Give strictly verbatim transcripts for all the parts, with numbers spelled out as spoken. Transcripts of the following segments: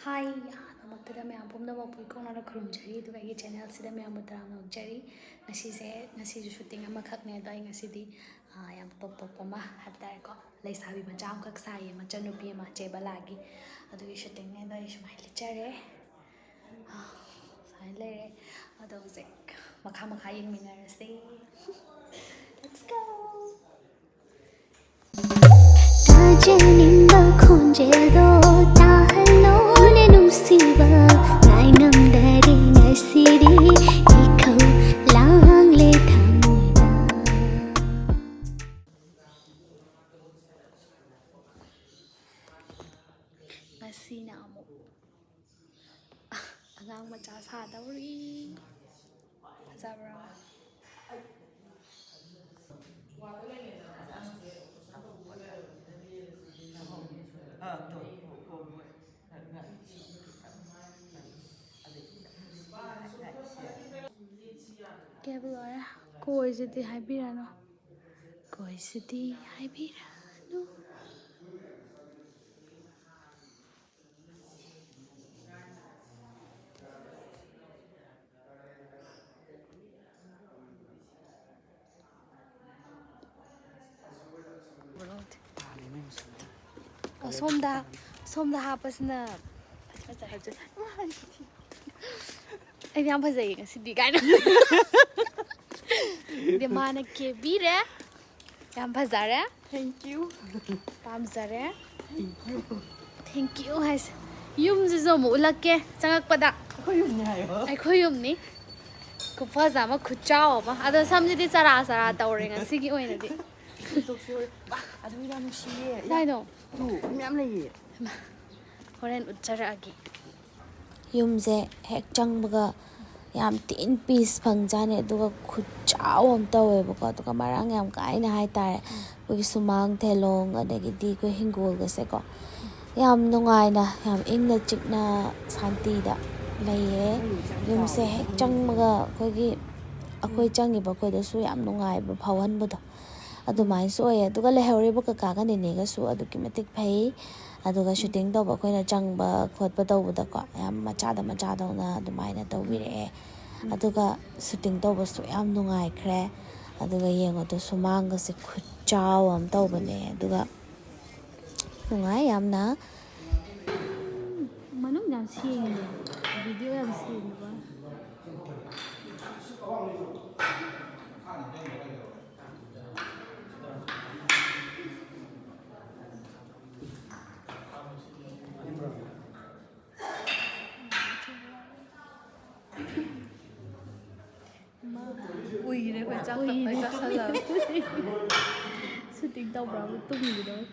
ꯍꯥꯏ, ꯑꯍꯥꯟꯕꯃꯛꯇꯗ ꯃꯌꯥꯝ ꯄꯨꯝꯅꯃꯛꯄꯨ ꯏꯀꯣꯛꯅꯅ ꯈꯨꯔꯨꯝꯖꯔꯤ, ꯑꯗꯨꯒ ꯑꯩꯒꯤ ꯆꯦꯅꯦꯜꯁꯤꯗ ꯃꯌꯥꯝꯕꯨ ꯇꯔꯥꯝꯅ ꯑꯣꯛꯆꯔꯤ꯫ ꯉꯁꯤꯁꯦ, ꯉꯁꯤꯁꯨ ꯁꯨꯇꯤꯡ ꯑꯃꯈꯛꯅꯦ, ꯑꯗꯣ ꯑꯩ ꯉꯁꯤꯗꯤ, ꯑꯥ, ꯌꯥꯝ ꯇꯣꯞ ꯇꯣꯞꯄ ꯑꯃ ꯍꯥꯏꯕ ꯇꯥꯔꯦꯀꯣ, ꯂꯩꯁꯥꯕꯤ ꯃꯆꯥ ꯑꯃꯈꯛ ꯁꯥꯏꯌꯦ, ꯃꯆꯟꯅꯨꯄꯤ ꯑꯃ, ꯆꯦ ꯕꯂꯥꯒꯤ꯫ ꯑꯗꯨꯒꯤ ꯁꯨꯇꯤꯡꯅꯦ, ꯑꯗꯣ ꯑꯩ ꯁꯨꯃꯥꯏꯅ ꯂꯤꯠꯆꯔꯦ, ꯑꯥ, ꯁꯨꯃꯥꯏꯅ ꯂꯩꯔꯦ꯫ ꯑꯗꯣ ꯍꯧꯖꯤꯛ ꯃꯈꯥ ꯃꯈꯥ ꯌꯦꯡꯃꯤꯟꯅꯔꯁꯦ꯫ Let's go! ꯇꯥꯖꯅꯤꯡꯕ ꯈꯣꯟꯖꯦꯜꯗꯣ ꯇꯥꯍꯜꯂꯣꯅꯦ ꯅꯨꯡꯁꯤꯕ, ꯉꯥꯏ ꯉꯝꯗꯔꯦ ꯉꯁꯤꯗꯤ ꯏꯈꯧ ꯂꯥꯡꯂꯦ ꯊꯃꯣꯏꯗ꯫ ꯉꯁꯤꯅ ꯑꯃꯨꯛ ꯑꯉꯥꯡ ꯃꯆꯥ ꯁꯥꯗꯧꯔꯤ꯫ ꯐꯖꯕ꯭ꯔꯥ? ꯀꯦꯕ ꯂꯣꯏꯔꯦ꯫ ꯀꯣꯏꯁꯤꯗꯤ ꯍꯥꯏꯕꯤꯔꯅꯨ꯫ ꯀꯣꯏꯁꯤꯗꯤ ꯍꯥꯏꯕꯤꯔꯅꯨ꯫ ꯑꯣ, ꯁꯣꯝꯗ, ꯁꯣꯝꯗ ꯍꯥꯞꯄꯁꯤꯅ ꯐꯖꯩ꯫ ꯑꯩꯗꯤ ꯌꯥꯝ ꯐꯖꯩꯌꯦ ꯉꯁꯤꯗꯤ ꯀꯥꯏꯅ꯫ ꯑꯗꯤ ꯃꯥꯅ ꯀꯦꯕꯤꯔꯦ꯫ ꯌꯥꯝ ꯐꯖꯔꯦ꯫ Thank you. ꯄꯥꯝꯖꯔꯦ꯫ Thank you. Thank you ꯍꯥꯏꯁꯦ꯫ ꯌꯨꯝꯁꯤꯁꯨ ꯑꯃꯨꯛ ꯎꯠꯂꯛꯀꯦ ꯆꯪꯉꯛꯄꯗ꯫ ꯑꯩꯈꯣꯏ ꯌꯨꯝꯅꯤ ꯍꯥꯏꯌꯣ꯫ ꯑꯩꯈꯣꯏ ꯌꯨꯝꯅꯤ꯫ ꯈꯨꯐꯖ ꯑꯃ, ꯈꯨꯆꯥꯎ ꯑꯃ꯫ ꯑꯗꯣ ꯁꯝꯁꯤꯗꯤ ꯆꯔꯥ ꯆꯔꯥ ꯇꯧꯔꯦ ꯉꯁꯤꯒꯤ ꯑꯣꯏꯅꯗꯤ꯫ ꯇꯣꯛꯁꯤ ꯍꯣꯏ꯫ ꯕꯥ, ꯑꯗꯨ ꯌꯥꯝ ꯅꯨꯡꯁꯤꯌꯦ꯫ ꯀꯗꯥꯏꯅꯣ? ꯇꯨ, ꯃꯌꯥꯝ ꯂꯩꯌꯦ꯫ ꯍꯣꯔꯦꯟ ꯎꯠꯆꯔꯛꯑꯒꯦ꯫ ꯌꯨꯝꯁꯦ ꯍꯦꯛ ꯆꯪꯕꯒ ꯌꯥꯝ ꯊꯤꯅ peace ꯐꯪꯖꯥꯠꯅꯤ꯫ ꯑꯗꯨꯒ ꯈꯨꯆꯥꯎ ꯑꯃ ꯇꯧꯋꯦꯕꯀꯣ꯫ ꯑꯗꯨꯒ ꯃꯔꯥꯡ ꯌꯥꯝ ꯀꯥꯏꯅ ꯍꯥꯏꯇꯥꯔꯦ꯫ ꯑꯩꯈꯣꯏꯒꯤ ꯁꯨꯃꯥꯡ, ꯊꯦꯂꯣꯡ, ꯑꯗꯒꯤꯗꯤ ꯑꯩꯈꯣꯏ ꯍꯤꯡꯒꯣꯜꯒꯁꯦꯀꯣ꯫ ꯌꯥꯝ ꯅꯨꯡꯉꯥꯏꯅ, ꯌꯥꯝ ꯏꯪꯅ ꯆꯤꯛꯅ ꯁꯥꯟꯇꯤꯗ ꯂꯩꯌꯦ꯫ ꯌꯨꯝꯁꯦ ꯍꯦꯛ ꯆꯪꯕꯒ ꯑꯩꯈꯣꯏꯒꯤ, ꯑꯩꯈꯣꯏ ꯆꯪꯉꯤꯕ ꯑꯩꯈꯣꯏꯗꯁꯨ ꯌꯥꯝ ꯅꯨꯡꯉꯥꯏꯕ ꯐꯥꯎꯍꯟꯕꯗꯣ꯫ ꯑꯗꯨꯃꯥꯏꯅꯁꯨ ꯑꯣꯏꯌꯦ꯫ ꯑꯗꯨꯒ ꯂꯩꯍꯧꯔꯤꯕ ꯀꯀꯥꯒ ꯅꯦꯅꯦꯒꯁꯨ ꯑꯗꯨꯛꯀꯤ ꯃꯇꯤꯛ ꯐꯩ꯫ ꯑꯗꯨꯒ ꯁꯨꯇꯤꯡ ꯇꯧꯕ, ꯑꯩꯈꯣꯏꯅ ꯆꯪꯕ ꯈꯣꯠꯄ ꯇꯧꯕꯗꯀꯣ, ꯌꯥꯝ ꯃꯆꯥꯗ ꯃꯆꯥꯗꯧꯅ ꯑꯗꯨꯃꯥꯏꯅ ꯇꯧꯕꯤꯔꯛꯑꯦ꯫ ꯑꯗꯨꯒ ꯁꯨꯇꯤꯡ ꯇꯧꯕꯁꯨ ꯌꯥꯝ ꯅꯨꯡꯉꯥꯏꯈ꯭ꯔꯦ꯫ ꯑꯗꯨꯒ ꯌꯦꯡꯉꯣ ꯇꯨ, ꯁꯨꯃꯥꯡꯒꯁꯦ ꯈꯨꯆꯥꯎ ꯑꯃ ꯇꯧꯕꯅꯦ꯫ ꯑꯗꯨꯒ ꯅꯨꯡꯉꯥꯏ ꯌꯥꯝꯅ꯫ ꯃꯅꯨꯡ ꯌꯥꯝ ꯁꯦꯡꯉꯦ꯫ ꯚꯤꯗꯤꯑꯣ ꯌꯥꯝ ꯁꯦꯡꯉꯦꯕ꯫ ꯎꯏꯔꯦ ꯑꯩꯈꯣꯏ ꯆꯥꯛ ꯇꯞꯅ ꯆꯥꯁꯜꯂꯒ꯫ Shooting ꯇꯧꯕ꯭ꯔꯥꯕꯨ ꯇꯨꯝꯈꯤꯗꯧꯔꯦ꯫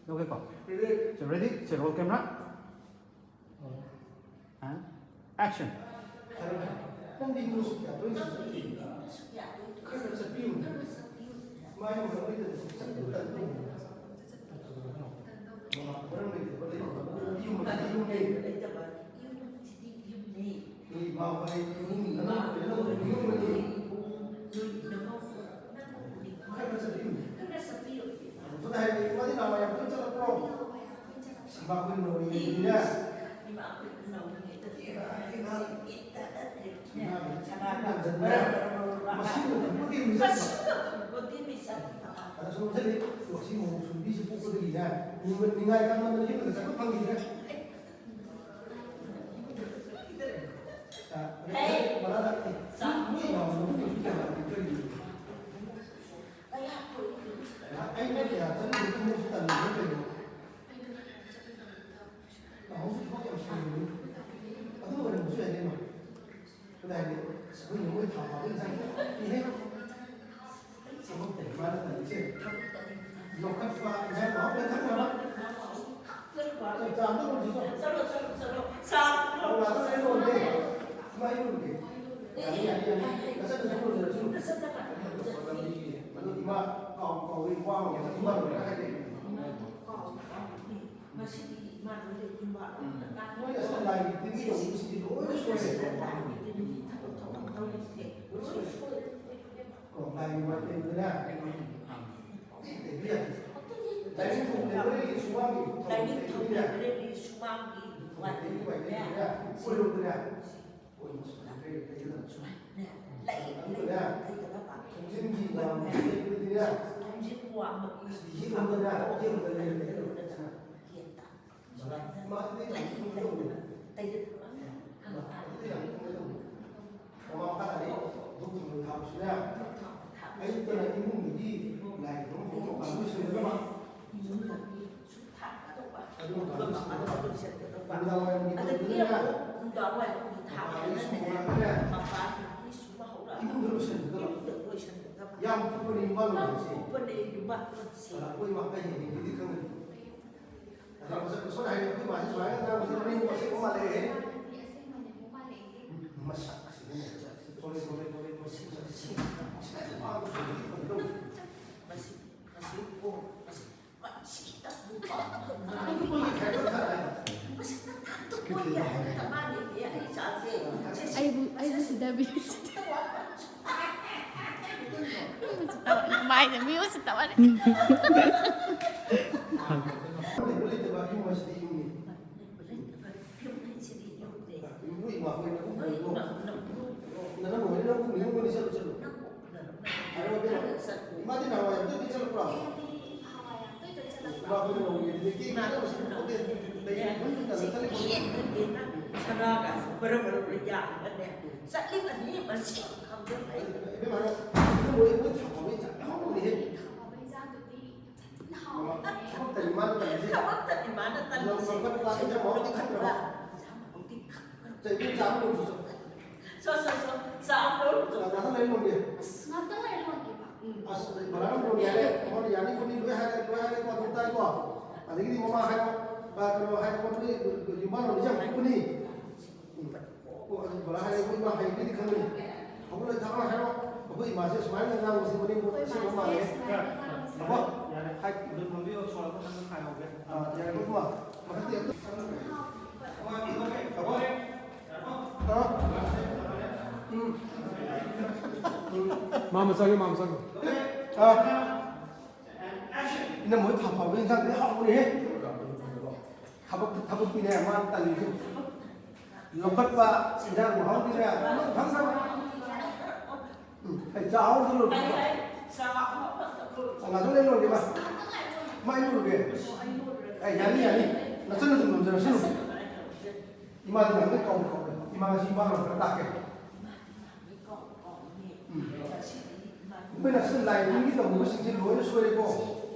ꯂꯧꯒꯦꯀꯣ? So, ready? So, roll camera. And action. ꯅꯤꯡꯉꯥꯏ ꯀꯥꯡꯃꯟꯗꯅ ꯌꯨꯝꯗ ꯆꯠꯄ ꯐꯪꯈꯤꯗ꯭ꯔꯦ꯫ ꯑꯩꯅ ꯀꯌꯥ ꯆꯪꯗꯦ, ꯈꯨꯝꯃꯨꯁꯨ ꯇꯜꯂꯤꯗꯅ ꯀꯩꯅꯣ꯫ ꯅꯍꯥꯟꯁꯨ ꯊꯕꯛ ꯌꯥꯝ ꯁꯨꯕꯅꯤ꯫ ꯑꯗꯨ ꯑꯣꯏꯔꯝꯕꯁꯨ ꯌꯥꯏ ꯀꯩꯅꯣ꯫ ꯀꯗꯥꯏꯗꯒꯤ? ꯑꯁ, ꯑꯩꯈꯣꯏ ꯅꯣꯡꯃꯩ ꯊꯥꯎ ꯍꯥꯞꯄ ꯏꯟꯁꯥꯡ ꯄꯤꯍꯦ꯫ ꯊꯕꯛ ꯇꯧꯕ ꯃꯥꯅ ꯇꯜꯂꯤꯁꯦ꯫ ꯂꯧꯈꯠꯄ, ꯏꯟꯁꯥꯡ ꯃꯍꯥꯎ ꯂꯣꯏ ꯈꯪꯗ꯭ꯔꯕ? ꯆꯥꯛ ꯆꯥ ꯑꯝꯇ ꯂꯣꯏꯁꯤꯜꯂꯣ꯫ ꯆꯠꯂꯣ, ꯆꯠꯂꯣ, ꯆꯠꯂꯣ꯫ ꯆꯥꯛ ꯂꯣꯟꯗꯦ꯫ ꯏꯃꯥ, ꯑꯩ ꯂꯣꯟꯒꯦ꯫ ꯌꯥꯅꯤ, ꯌꯥꯅꯤ, ꯌꯥꯅꯤ꯫ ꯅꯆꯟ, ꯅꯆꯟ ꯂꯣꯟꯖꯔꯁꯅꯨ꯫ ꯂꯝꯕꯤꯒꯤ ꯃꯗꯨ ꯏꯃꯥ ꯀꯥꯎ-, ꯀꯥꯎꯏ, ꯋꯥ ꯑꯃ ꯏꯃꯥ ꯂꯣꯟꯅ ꯍꯥꯏꯗꯦ꯫ ꯉꯁꯤꯗꯤ ꯏꯃꯥ ꯂꯣꯏ ꯂꯩ꯫ ꯎꯝ꯫ ꯃꯣꯏ ꯑꯁꯤ ꯂꯥꯏꯒꯤ ꯇꯤꯟꯒꯤ ꯇꯧꯕꯁꯤꯗꯤ ꯂꯣꯏ ꯁꯣꯏꯔꯦ꯫ ꯂꯥꯏꯒꯤ ꯇꯤꯟꯒꯤ ꯊꯕꯛ ꯊꯧꯔꯝ ꯇꯧꯔꯤꯁꯦ ꯂꯣꯏ ꯁꯣꯏꯔꯦ꯫ ꯀꯣ, ꯂꯥꯏꯒꯤ ꯋꯥꯇꯦꯝꯗꯅꯦ꯫ ꯂꯥꯏꯅꯤꯡꯊꯧ ꯂꯥꯏꯕ꯭ꯔꯦꯔꯤꯒꯤ ꯁꯨꯃꯥꯡꯒꯤ ꯂꯥꯏꯅꯤꯡꯊꯧ ꯂꯥꯏꯕ꯭ꯔꯦꯔꯤ ꯁꯨꯃꯥꯡꯒꯤ ꯋꯥꯇꯦꯝꯗꯅꯦ꯫ ꯀꯣꯏꯔꯣꯝꯗꯅꯦ꯫ ꯀꯣꯏꯔꯣꯝꯗꯅꯦ꯫ ꯂꯩ, ꯂꯩ, ꯂꯩꯒꯗꯕ꯫ ꯊꯣꯡꯖꯤꯟꯒꯤ ꯋꯥꯡꯃ ꯂꯩꯕꯗꯨꯅꯦ꯫ ꯊꯣꯡꯖꯤꯟ ꯋꯥꯡꯃꯒꯤ ꯌꯦꯠꯂꯣꯝꯗꯅꯦ, ꯌꯦꯠꯂꯣꯝꯗꯅꯦ꯫ ꯌꯦꯠꯇ꯫ ꯃꯥ-, ꯃꯥꯗꯤ ꯂꯩ, ꯂꯩ, ꯂꯩ꯫ ꯃꯃꯥ ꯃꯄꯥ ꯂꯥꯏꯔꯤꯛ ꯙꯨꯞ ꯊꯥꯎꯃꯩ ꯊꯥꯕꯁꯨꯅꯦ꯫ ꯑꯌꯨꯛꯇꯅ ꯏꯃꯨꯡꯗꯒꯤ ꯂꯥꯏ ꯈꯨꯔꯨꯝ ꯍꯧꯕ ꯃꯄꯥꯟꯗ ꯂꯣꯏꯁꯤꯟꯒꯗꯕ꯫ ꯏꯃꯨꯡꯗꯒꯤ ꯁꯨꯝ ꯊꯥꯒꯗꯧꯕ꯫ ꯑꯗꯨ ꯑꯗꯨꯒ ꯃꯄꯥꯟꯗ ꯃꯄꯥꯟꯗ ꯂꯣꯏꯁꯤꯟꯒꯗꯧꯕ꯫ ꯅꯨꯃꯤꯗꯥꯡꯋꯥꯏꯔꯝꯒꯤ ꯑꯗꯒꯤ ꯇꯧꯕꯗꯅ ꯑꯃꯨꯛ ꯅꯨꯡꯗꯥꯡꯋꯥꯏꯔꯝꯒꯤ ꯊꯥꯕꯗꯅꯅꯦ ꯃꯄꯥꯟꯗꯒꯤ ꯁꯨꯝ ꯍꯧꯔꯛꯑꯒ ꯏꯃꯨꯡꯗ ꯂꯣꯏꯁꯤꯟꯒꯗꯕ꯫ ꯏꯃꯨꯡꯗ ꯂꯣꯏꯁꯤꯟꯒꯗꯕ꯫ ꯌꯥꯝ ꯀꯨꯞꯄꯅꯤ ꯏꯝꯐꯥꯜ ꯌꯥꯝ ꯂꯣꯝꯁꯦ꯫ ꯀꯨꯞꯄꯅꯦ ꯏꯝꯐꯥꯜ ꯂꯣꯝꯁꯦ꯫ ꯑꯗ ꯑꯩꯈꯣꯏ ꯏꯃꯥ ꯀꯩ ꯍꯦꯟꯒꯦꯗꯤ ꯈꯪꯗꯦ꯫ ꯑꯗ ꯃꯁꯛ ꯁꯣꯝꯗ ꯍꯥꯏꯔꯦ, ꯑꯩꯈꯣꯏ ꯃꯥꯁꯦ ꯁꯨꯃꯥꯏꯅ ꯉꯥꯡꯕꯁꯦ ꯃꯅꯦꯝꯕꯣꯛ ꯑꯁꯦꯡꯕ ꯃꯥꯜꯂꯦ꯫ ꯃꯁꯛ ꯑꯁꯤꯅꯅꯦ꯫ ꯊꯣꯔꯦ, ꯊꯣꯔꯦ, ꯊꯣꯔꯦ, ꯊꯣꯔꯦ, ꯊꯣꯔꯦ꯫ ꯁꯤꯗ ꯅꯨꯄꯥ ꯑꯃ ꯂꯩꯕꯗꯤ ꯐꯖꯅ ꯃꯁꯤ, ꯃꯁꯤ, ꯑꯣ, ꯃꯁꯤ, ꯃꯁꯤ ꯅꯨꯄꯥ ꯑꯃ ꯑꯗꯨ ꯃꯣꯏꯒꯤ ꯈꯥꯏꯕ ꯈꯔ ꯍꯥꯏꯕ꯫ ꯃꯁꯤ ꯅꯪ ꯑꯝꯇ ꯀꯣꯏ ꯌꯥꯏ ꯍꯥꯏꯕ ꯃꯥꯜꯂꯦ, ꯑꯩ ꯏꯆꯥꯁꯦ꯫ ꯁꯦ, ꯁꯦ, ꯑꯩꯕꯨ, ꯑꯩꯕꯨ ꯁꯦ, ꯁꯤꯗꯕꯤꯔꯁꯤ꯫ ꯁꯨꯝ ꯇꯧ ꯍꯥꯏꯕ꯫ ꯃꯥꯏꯁꯦ ꯃꯤ ꯎꯁꯤꯠꯇꯕꯅꯦ꯫ ꯂꯩꯕ ꯂꯩꯇꯕ ꯌꯨꯝ ꯍꯥꯏꯁꯤꯗꯤ ꯌꯨꯝꯅꯤ꯫ ꯂꯩꯕ ꯂꯩꯇꯕ ꯌꯨꯝ ꯍꯥꯏꯁꯤꯗꯤ ꯌꯨꯝꯅꯤ꯫ ꯏꯃꯥ ꯍꯣꯏꯅ ꯅꯣꯏ ꯎꯕꯤꯔꯣ꯫ ꯏꯃꯥ ꯍꯣꯏꯅ ꯎꯕꯤꯔꯣ꯫ ꯅꯅꯝꯃ ꯍꯣꯏꯅ ꯅꯪ ꯎꯕꯤꯔꯣ, ꯃꯣꯏꯅ ꯆꯠꯂꯨ, ꯆꯠꯂꯨ꯫ ꯅꯪ ꯎꯕꯤꯔꯣ꯫ ꯍꯥꯏꯔꯣ, ꯏꯕꯦꯝꯃ꯫ ꯆꯠꯂꯨ꯫ ꯏꯃꯥꯗꯤ ꯅꯍꯥꯟꯋꯥꯏ ꯌꯥꯝ ꯇꯣꯏꯅ ꯆꯠꯂꯛꯄ꯭ꯔꯣ? ꯏꯃꯥ ꯍꯣꯏꯅ ꯎꯕꯤꯔꯗꯤ ꯀꯦꯛ ꯏꯃꯥ ꯀꯥꯏꯅꯕꯁꯤ ꯍꯣꯏꯅ ꯎꯕꯤꯔꯗꯤ꯫ ꯂꯩ, ꯌꯨꯝꯗ ꯆꯠꯂꯤ꯫ ꯁꯅꯥꯒꯁꯦ ꯕꯔ ꯕꯔ ꯕꯔ ꯌꯥꯜꯂꯒꯅꯦ꯫ ꯆꯠꯂꯤꯕꯅꯤ, ꯃꯁꯤ ꯈꯪꯗꯕ ꯑꯩ꯫ ꯏꯕꯦꯝꯃ, ꯃꯣꯏ, ꯃꯣꯏ ꯊꯥꯎ ꯐꯥꯎꯕ ꯏꯟꯖꯥꯡ ꯌꯥꯎꯔꯝꯒꯅꯤꯍꯦ꯫ ꯊꯥꯎ ꯐꯥꯎꯕ ꯏꯟꯖꯥꯡꯗꯨꯗꯤ ꯊꯤꯅ ꯍꯥꯎꯕꯅꯦ꯫ ꯊꯕꯛꯇꯅꯤ ꯃꯥꯅ ꯇꯜꯂꯤꯁꯦ꯫ ꯊꯕꯛꯇꯅꯤ ꯃꯥꯅ ꯇꯜꯂꯤꯁꯦ꯫ ꯂꯝ ꯀꯟꯕ ꯀ꯭ꯂꯥꯁ ꯏꯟꯖꯥꯡ ꯃꯍꯥꯎꯗꯤ ꯈꯪꯗ꯭ꯔꯕ? ꯏꯟꯖꯥꯡ ꯃꯍꯥꯎꯗꯤ ꯈꯪꯗ꯭ꯔꯕ? ꯆꯩ, ꯏꯕꯦꯝ, ꯆꯥ ꯑꯃ ꯂꯣꯟꯁꯤ ꯆꯣ꯫ ꯆꯣ, ꯆꯣ, ꯆꯣ꯫ ꯆꯥ ꯑꯃ ꯂꯣꯟꯁꯤ ꯆꯣ꯫ ꯉꯥꯛꯇꯪ ꯂꯩꯔ ꯂꯣꯟꯒꯦ꯫ ꯑꯁ, ꯉꯥꯛꯇꯪ ꯂꯩꯔ ꯂꯣꯟꯒꯦꯕ꯫ ꯎꯝ꯫ ꯑꯁ, ꯕꯂꯥꯅ ꯂꯣꯟꯒꯦ ꯍꯥꯏꯔꯦ꯫ ꯃꯉꯣꯟꯗ ꯌꯥꯅꯤ ꯈꯣꯠꯅꯤ ꯂꯣꯏ ꯍꯥꯏꯔꯦ, ꯂꯣꯏ ꯍꯥꯏꯔꯦꯀꯣ, ꯑꯗꯨꯝ ꯇꯥꯏꯀꯣ꯫ ꯑꯗꯒꯤꯗꯤ ꯃꯃꯥ ꯍꯥꯏꯔꯣ꯫ ꯀꯩꯅꯣ ꯍꯥꯏꯔꯛꯄ ꯅꯣꯏ ꯌꯨꯝꯕꯥꯟ ꯂꯣꯟꯁꯦ ꯌꯥꯝ ꯄꯤꯛꯄꯅꯤ꯫ ꯎꯝ꯫ ꯑꯣ, ꯑꯗꯨ ꯕꯣꯔꯥ ꯍꯥꯏꯔꯦ, ꯑꯩꯈꯣꯏ ꯏꯃꯥ ꯍꯩꯕꯤꯗꯤ ꯈꯪꯕꯅꯤ꯫ ꯍꯧꯒꯠꯂ ꯊꯛꯑꯣ ꯍꯥꯏꯔꯣ꯫ ꯑꯩꯈꯣꯏ ꯏꯃꯥꯁꯦ ꯁꯨꯃꯥꯏꯅ ꯉꯥꯡꯕꯁꯤ ꯃꯅꯤꯡ ꯃꯣꯠ ꯑꯁꯦꯡꯕ ꯃꯥꯜꯂꯦ꯫ ꯑꯕꯣ꯫ ꯌꯥꯔꯦ꯫ ꯍꯥꯏ꯫ ꯑꯗꯨ ꯐꯝꯕꯤꯌꯣ, ꯁꯣꯔ ꯑꯃꯇꯪ ꯈꯥꯏꯍꯧꯒꯦ꯫ ꯑꯥ, ꯌꯥꯔꯦ, ꯑꯩꯈꯣꯏ ꯏꯃꯥ꯫ ꯃꯊꯛꯇꯤ ꯑꯝꯇ꯫ ꯑꯕꯣ꯫ ꯍꯥ? ꯎꯝ꯫ ꯎꯝ꯫ ꯃꯥ ꯃꯆꯥꯒꯤ, ꯃꯥ ꯃꯆꯥꯒꯤ꯫ ꯑꯥ꯫ ꯏꯅꯝꯃ ꯍꯣꯏ ꯊꯥ ꯐꯥꯕ ꯏꯟꯁꯥꯡꯗꯤ ꯍꯥꯎꯕꯅꯦꯍꯦ꯫ ꯊꯕꯛ, ꯊꯕꯛꯇꯤꯅꯦ ꯃꯥ ꯇꯜꯂꯤꯁꯦ꯫ ꯂꯧꯈꯠꯄ, ꯏꯟꯁꯥꯡ ꯃꯍꯥꯎꯗꯤꯅꯦ ꯑꯗꯨꯝ ꯈꯪꯗꯕ꯫ ꯎꯝ, ꯑꯩ ꯆꯥ ꯍꯥꯎꯗ ꯂꯣꯏꯔꯦ꯫ ꯉꯥꯛꯇꯪ ꯂꯩ ꯂꯣꯏꯔꯦ ꯃꯥ꯫ ꯃꯥ ꯑꯩ ꯂꯣꯏꯔꯦ꯫ ꯑꯩ ꯌꯥꯅꯤ, ꯌꯥꯅꯤ꯫ ꯅꯆꯟ ꯑꯗꯨꯝ ꯂꯣꯟꯖꯔꯁꯅꯨ꯫ ꯏꯃꯥꯗꯤ ꯉꯥꯛꯇꯪ ꯀꯥꯎꯕ ꯀꯥꯎꯔꯦ꯫ ꯏꯃꯥ ꯉꯁꯤ ꯏꯃꯥ ꯂꯣꯟ ꯈꯔ ꯇꯥꯛꯀꯦ꯫ ꯎꯝ꯫ ꯑꯩꯈꯣꯏꯅ ꯁꯤ ꯂꯥꯏ ꯇꯤꯟꯒꯤ ꯇꯧꯔꯤꯕꯁꯤꯡꯁꯦ ꯂꯣꯏꯅ ꯁꯣꯏꯔꯦꯀꯣ꯫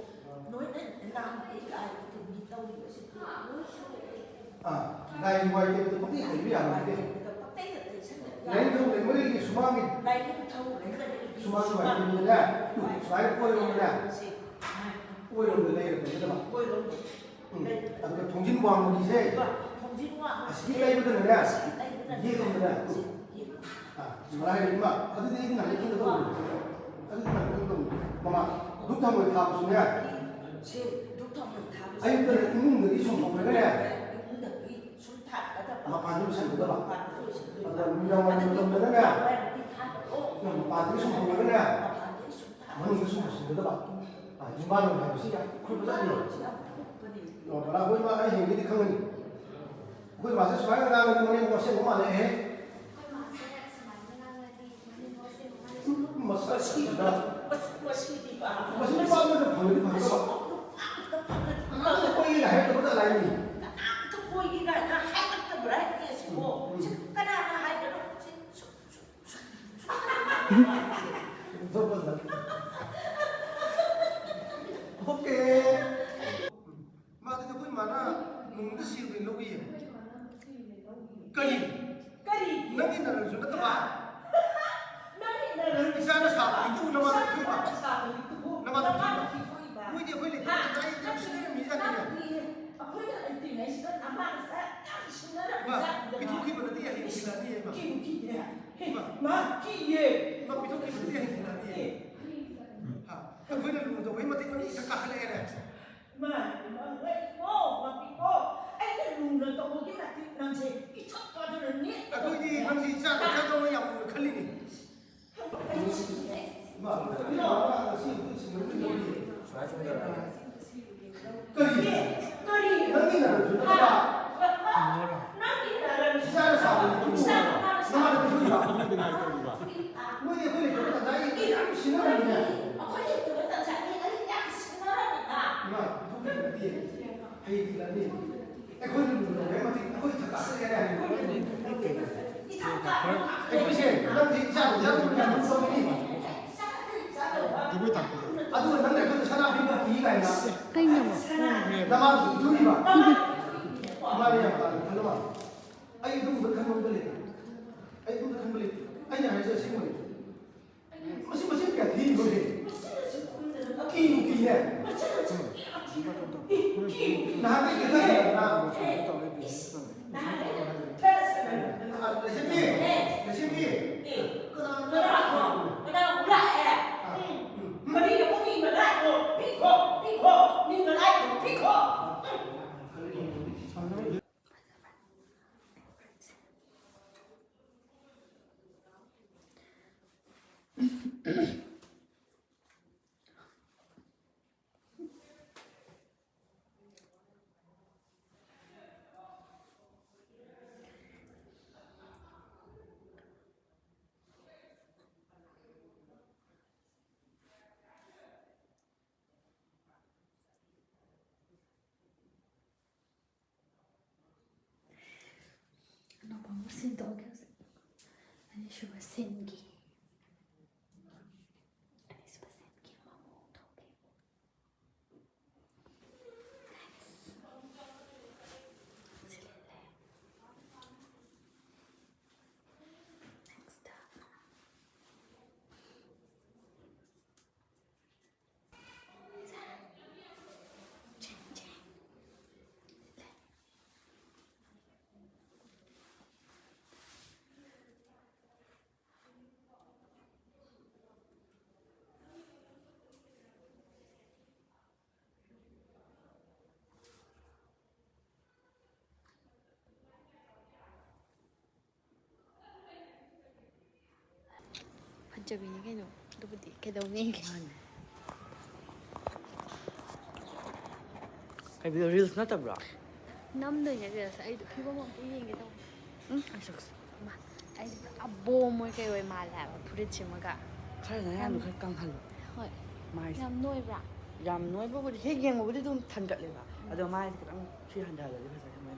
ꯂꯣꯏꯅ ꯂꯥꯟ-, ꯂꯥꯏ ꯇꯤꯟꯒꯤ ꯇꯧꯔꯤꯕꯁꯤꯡꯁꯦ ꯂꯣꯏ ꯁꯣꯏꯔꯦ꯫ ꯑꯥ, ꯂꯥꯏꯒꯤ ꯋꯥꯏ ꯇꯩꯕꯗ ꯄꯪꯇꯩ ꯇꯩꯕ ꯌꯥꯕ ꯅꯠꯇꯦ꯫ ꯄꯪꯇꯩꯗ ꯇꯩꯁꯟꯕ ꯌꯥꯕ꯫ ꯂꯥꯏꯅꯤꯡꯊꯧ ꯂꯩꯃꯔꯦꯜꯒꯤ ꯁꯨꯃꯥꯡꯒꯤ, ꯂꯥꯏꯅꯤꯡꯊꯧ ꯂꯩꯃꯔꯦꯜꯒꯤ ꯁꯨꯃꯥꯡꯒꯤ ꯋꯥꯏ ꯁꯨꯃꯥꯡ꯫ ꯇꯩꯕꯗꯅꯦ, ꯁꯨꯃꯥꯏꯅ ꯀꯣꯏꯔꯣꯝꯗꯅꯦ, ꯁꯤ, ꯁꯨꯃꯥꯏꯅ꯫ ꯀꯣꯏꯔꯣꯝꯗ ꯂꯩꯔ ꯇꯩꯒꯗꯕ꯫ ꯀꯣꯏꯔꯣꯝꯗ꯫ ꯎꯝ꯫ ꯑꯗꯨꯒ ꯊꯣꯡꯖꯤꯟ ꯋꯥꯡꯃꯒꯤꯁꯦ, ꯊꯣꯡꯖꯤꯟ ꯋꯥꯡꯃꯒꯤꯁꯦ, ꯑꯁꯤꯒꯤ ꯂꯩꯕꯗꯅꯅꯦ, ꯑꯁꯤꯒꯤ ꯂꯩꯕꯗꯅꯅꯦ, ꯌꯦꯠꯂꯣꯝꯗꯅꯦ꯫ ꯁꯤ ꯌꯦꯠꯂꯣꯝ꯫ ꯑꯥ, ꯁꯨꯃꯥꯏꯅ ꯍꯥꯏꯔꯗꯤ, ꯏꯃꯥ, ꯑꯗꯨꯗꯤ ꯑꯩꯗꯤ ꯅꯍꯥꯟ ꯈꯪꯒꯗꯧꯕꯅꯤ꯫ ꯑꯗꯨꯗꯤ ꯅꯍꯥꯟ ꯈꯪꯒꯗꯧꯕꯅꯤ꯫ ꯃꯃꯥ, ꯙꯨꯞ ꯊꯥꯡꯃꯩ ꯊꯥꯕꯁꯨꯅꯦ, ꯁꯤ ꯙꯨꯞ ꯊꯥꯡꯃꯩ ꯊꯥꯕꯁꯦ꯫ ꯑꯌꯨꯛꯇꯅ ꯏꯃꯨꯡꯗꯒꯤ ꯁꯨꯝ ꯍꯧꯔꯒꯅꯦ, ꯏꯃꯨꯡꯗꯒꯤ ꯁꯨꯝ ꯊꯥꯔꯛꯀꯗꯕ꯫ ꯃꯄꯥꯟꯗ ꯂꯣꯏꯁꯤꯟꯒꯗꯕ꯫ ꯃꯄꯥꯟꯗ ꯂꯣꯏꯁꯤꯟꯗꯣꯏꯕ꯫ ꯑꯗꯨꯒ ꯅꯨꯃꯤꯗꯥꯡ ꯋꯥꯏꯔꯝ ꯑꯗꯨꯗꯤ ꯃꯇꯝꯗꯅꯅꯦ, ꯅꯨꯃꯤꯗꯥꯡ ꯋꯥꯏꯔꯝꯗꯤ ꯊꯥꯔꯛꯑꯣ꯫ ꯅꯪ ꯃꯄꯥꯟꯗꯒꯤ ꯁꯨꯝ ꯍꯧꯔꯒꯅꯦ, ꯃꯄꯥꯟꯗꯒꯤ ꯁꯨꯝ ꯊꯥꯔꯛꯑꯣ꯫ ꯃꯅꯨꯡꯗ ꯁꯨꯝ ꯂꯣꯏꯁꯤꯟꯒꯗꯕ꯫ ꯑꯥ, ꯌꯨꯝꯕꯥꯟ ꯂꯣꯟ ꯍꯥꯏꯕꯁꯤ ꯌꯥꯝ ꯈꯨꯏ ꯐꯖꯅ ꯂꯩ꯫ ꯌꯥꯝ ꯀꯨꯞꯄꯅꯤ꯫ ꯑꯣ, ꯕꯔꯥ, ꯑꯩꯈꯣꯏ ꯃꯥ ꯑꯩ ꯍꯦꯟꯒꯦꯗꯤ ꯈꯪꯒꯅꯤ꯫ ꯑꯩꯈꯣꯏ ꯃꯥꯁꯦ ꯁꯨꯃꯥꯏꯅ ꯉꯥꯡꯉꯗꯤ ꯃꯅꯦꯝ ꯑꯁꯦꯡꯕ ꯃꯥꯜꯂꯦꯍꯦ꯫ ꯑꯩꯈꯣꯏ ꯃꯥꯁꯦ ꯁꯨꯃꯥꯏꯅ ꯉꯥꯡꯉꯗꯤ ꯃꯅꯦꯝ ꯑꯁꯦꯡꯕ ꯃꯥꯜꯂꯦ꯫ ꯎꯝ, ꯃꯁꯛꯁꯤꯗ꯫ ꯃꯁꯤ, ꯃꯁꯤꯗꯤꯕ꯫ ꯃꯁꯤ ꯅꯨꯄꯥ ꯑꯃꯗ ꯐꯪꯉꯗꯤ ꯐꯒꯗꯕ꯫ ꯃꯁꯤ ꯅꯨꯄꯥ ꯑꯃꯗ ꯐꯪꯉꯗꯤ ꯐꯒꯗꯕ꯫ ꯑꯉꯥꯡꯗ ꯀꯣꯏꯒꯦꯒ ꯍꯥꯏꯔꯛꯇꯕ ꯖꯥꯠꯂꯥ ꯍꯥꯏꯅꯤ꯫ ꯀꯅꯥꯝꯇ ꯀꯣꯏꯒꯦ ꯀꯥꯏꯅ ꯍꯥꯏꯔꯛꯇꯕ꯭ꯔꯥ ꯍꯥꯏꯅꯦ ꯁꯤꯕꯣ? ꯎꯝ, ꯎꯝ꯫ ꯁꯤ ꯀꯅꯥꯅ ꯍꯥꯏꯕꯅꯣ? ꯁꯤ ꯁꯨ-, ꯁꯨ-, ꯁꯨ-, ꯑꯣꯀꯦ꯫ ꯃꯥꯗꯤ ꯑꯩꯈꯣꯏ ꯃꯥꯅ ꯅꯣꯡꯃꯗ ꯁꯦꯜ ꯑꯣꯏꯅ ꯂꯧꯕ ꯌꯦꯡꯉꯨ꯫ ꯀꯔꯤ? ꯀꯔꯤ? ꯅꯪꯒꯤ ꯅꯔꯜꯁꯨ ꯅꯠꯇꯕ꯫ ꯅꯪꯒꯤ ꯅꯔꯜ ꯏꯆꯥꯅ ꯁꯥꯕ ꯂꯤꯛꯇꯨꯕꯨ ꯅꯃꯥꯗ ꯄꯤꯊꯣꯛꯏꯕ? ꯏꯆꯥꯅ ꯁꯥꯕ ꯂꯤꯛꯇꯨꯕꯨ ꯅꯃꯥꯗ ꯅꯃꯥꯗ ꯄꯤꯊꯣꯛꯏꯕ? ꯄꯤꯊꯣꯛꯏꯕ? ꯃꯣꯏꯗꯤ ꯑꯩꯈꯣꯏ ꯂꯩꯇꯕ ꯍꯥ? ꯀꯗꯥꯏꯗ ꯌꯥꯝ ꯁꯤꯖꯤꯟꯅꯔꯝꯃꯤꯖꯥꯠꯅꯤꯅꯦ꯫ ꯅꯪꯒꯤ ꯑꯩꯈꯣꯏꯅ ꯂꯩꯇ꯭ꯔꯤꯉꯩꯁꯤꯗ ꯅꯃꯥꯅ ꯆꯥꯛ ꯌꯥꯝ ꯁꯤꯟꯅꯔꯝꯕ ꯏꯃꯥ, ꯖꯥꯠꯅꯤꯗꯅ꯫ ꯄꯤꯊꯣꯛꯈꯤꯕ ꯅꯠꯇꯦ, ꯍꯌꯦꯡ ꯊꯤꯜꯂꯛꯑꯅꯤ, ꯏꯃꯥ꯫ ꯀꯤꯕꯨ ꯀꯤꯗꯦ꯫ ꯏꯃꯥ꯫ ꯃꯥ ꯀꯤꯌꯦ꯫ ꯏꯃꯥ, ꯄꯤꯊꯣꯛꯈꯤꯕ ꯅꯠꯇꯦ, ꯍꯌꯦꯡ ꯊꯤꯜꯂꯛꯑꯅꯤ꯫ ꯑꯦ꯫ ꯍꯥ? ꯑꯩꯈꯣꯏꯅ ꯂꯨꯅ ꯇꯧꯕꯒꯤ ꯃꯇꯤꯛ ꯅꯪ ꯏꯊꯛ ꯀꯥꯈꯠꯂꯛꯑꯦꯅꯦ꯫ ꯏꯃꯥ, ꯏꯃꯥ, ꯉꯥꯏꯈꯣ, ꯉꯥꯛꯄꯤꯈꯣ꯫ ꯑꯩꯅ ꯂꯨꯅ ꯇꯧꯕꯒꯤ ꯃꯇꯤꯛ ꯅꯪꯁꯦ ꯏꯊꯛ ꯀꯥꯗꯅ ꯅꯦꯠ ꯑꯩꯈꯣꯏꯗꯤ ꯅꯪꯁꯤ ꯏꯆꯥ ꯏꯆꯥꯗꯧꯅ ꯌꯥꯝ ꯂꯨꯅ ꯈꯜꯂꯤꯅꯤ꯫ ꯀꯔꯤ? ꯀꯔꯤ? ꯅꯪꯒꯤ ꯅꯔꯟꯁꯨ ꯅꯠꯇꯕ꯫ ꯏꯆꯥꯅ ꯁꯥꯕꯅꯤ꯫ ꯅꯃꯥꯅ ꯄꯤꯊꯣꯛꯏꯕ꯫ ꯃꯣꯏꯗꯤ ꯑꯩꯈꯣꯏ ꯂꯩꯇꯕ ꯇꯟꯖꯥ ꯌꯦꯡꯉꯒ ꯌꯥꯝ ꯁꯤꯟꯅꯔꯝꯃꯤꯅꯦ꯫ ꯏꯃꯥ, ꯄꯤꯊꯣꯛꯄꯤꯕ ꯅꯠꯇꯦ꯫ ꯍꯌꯦꯡ ꯊꯤꯜꯂꯛꯑꯅꯤ꯫ ꯑꯩꯈꯣꯏꯅ ꯂꯨꯅ ꯇꯧꯕꯒꯤ ꯃꯇꯤꯛ ꯑꯩꯈꯣꯏ ꯊꯛ ꯀꯥꯈꯠꯂꯛꯑꯦ ꯍꯥꯏꯕꯅꯤ꯫ ꯑꯩꯈꯣꯏꯁꯦ ꯅꯪꯁꯦ ꯏꯆꯥ ꯏꯆꯥ ꯌꯥꯝ ꯇꯧꯏ꯫ ꯑꯗꯨꯒ ꯅꯪꯅ ꯑꯩꯈꯣꯏꯗ ꯁꯅꯥ ꯄꯤꯕ ꯄꯤ ꯀꯥꯏꯅ꯫ ꯀꯩꯅꯣ? ꯅꯃꯥꯗꯨ ꯄꯤꯊꯣꯛꯏꯕ꯫ ꯃꯥꯅ ꯌꯥꯝ ꯇꯥꯅ ꯈꯜꯂ ꯃꯥꯜꯂꯦ꯫ ꯑꯩ ꯑꯗꯨꯒꯨꯝꯕ ꯈꯟꯕ ꯑꯝꯇ ꯂꯩꯇꯦ꯫ ꯑꯩ ꯑꯗꯨꯒꯨꯝꯕ ꯈꯟꯕ ꯂꯩꯇꯦ꯫ ꯑꯩꯅ ꯍꯥꯏꯔꯤꯁꯦ ꯑꯁꯦꯡꯕꯅꯤ꯫ ꯃꯁꯤ ꯃꯁꯤ ꯀꯌꯥ ꯊꯤꯔꯤꯅꯣ ꯁꯤ? ꯀꯤ ꯀꯤꯅꯦ꯫ ꯅꯍꯥꯟꯗꯩ ꯀꯩꯅꯣ ꯇꯧꯔꯦ꯫ ꯂꯩꯁꯤꯟꯕꯤ! ꯂꯩꯁꯤꯟꯕꯤ! ꯀꯅꯥꯅꯣ? ꯀꯅꯥ ꯑꯃꯨꯛ ꯂꯥꯛꯑꯦ? ꯎꯝ꯫ ꯀꯔꯤꯅꯣ ꯃꯤ ꯃꯅꯥꯏꯗꯣ? ꯄꯤꯈꯣ! ꯄꯤꯈꯣ! ꯃꯤ ꯃꯅꯥꯏꯗꯣ ꯄꯤꯈꯣ! ꯑꯅꯧꯕ ꯑꯃꯨꯛ ꯁꯤꯟꯗꯣꯛꯑꯒꯦ ꯍꯧꯖꯤꯛ꯫ ꯑꯅꯤꯁꯨꯕ ꯁꯤꯟꯒꯤ꯫ ꯑꯅꯤꯁꯨꯕ ꯁꯤꯟꯒꯤ ꯑꯃꯃꯨꯛ ꯇꯧꯒꯦ꯫ Next꯫ ꯁꯤ ꯂꯤꯠꯂꯦ꯫ Next꯫ ꯆꯕꯤꯅꯤ ꯀꯩꯅꯣ꯫ ꯑꯗꯨꯕꯨꯗꯤ ꯀꯩꯗꯧꯅꯤꯒꯦ? ꯃꯥꯅꯦ꯫ ꯀꯩꯕꯤꯗꯣ reels ꯅꯠꯇꯕ꯭ꯔꯣ? ꯅꯝꯗꯣꯏꯅꯦ reels꯫ ꯑꯩꯗꯣ ꯐꯤꯕꯝ ꯑꯝꯇ ꯌꯦꯡꯒꯦ ꯇꯧꯕ꯫ ꯎꯝ, ꯑꯩ ꯁꯛꯁꯦ꯫ ꯃꯥ, ꯑꯩꯁꯦ ꯄꯨꯔꯥ ꯕꯣꯝ ꯑꯣꯏ ꯀꯩ ꯑꯣꯏ ꯃꯥꯜꯂꯦ ꯍꯥꯏꯕ, ꯐꯨꯔꯤꯠꯁꯤꯃꯒ꯫ ꯈꯔ ꯅꯌꯥꯡꯗꯣ ꯌꯥꯝ ꯈꯔ ꯀꯪꯍꯜꯂꯣ꯫ ꯍꯣꯏ꯫ ꯃꯥꯏꯁꯦ꯫ ꯌꯥꯝ ꯅꯣꯏꯕ꯭ꯔꯥ? ꯌꯥꯝ ꯅꯣꯏꯕꯕꯨꯗꯤ ꯍꯦꯛ ꯌꯦꯡꯕꯕꯨꯗꯤ ꯑꯗꯨꯝ ꯊꯟꯒꯠꯂꯦꯕ꯫ ꯑꯗꯣ ꯃꯥꯏꯁꯦ ꯈꯤꯇꯪ ꯁꯤ ꯍꯟꯊꯍꯜꯂꯗꯤ ꯐꯖꯅꯤ ꯃꯥꯏ꯫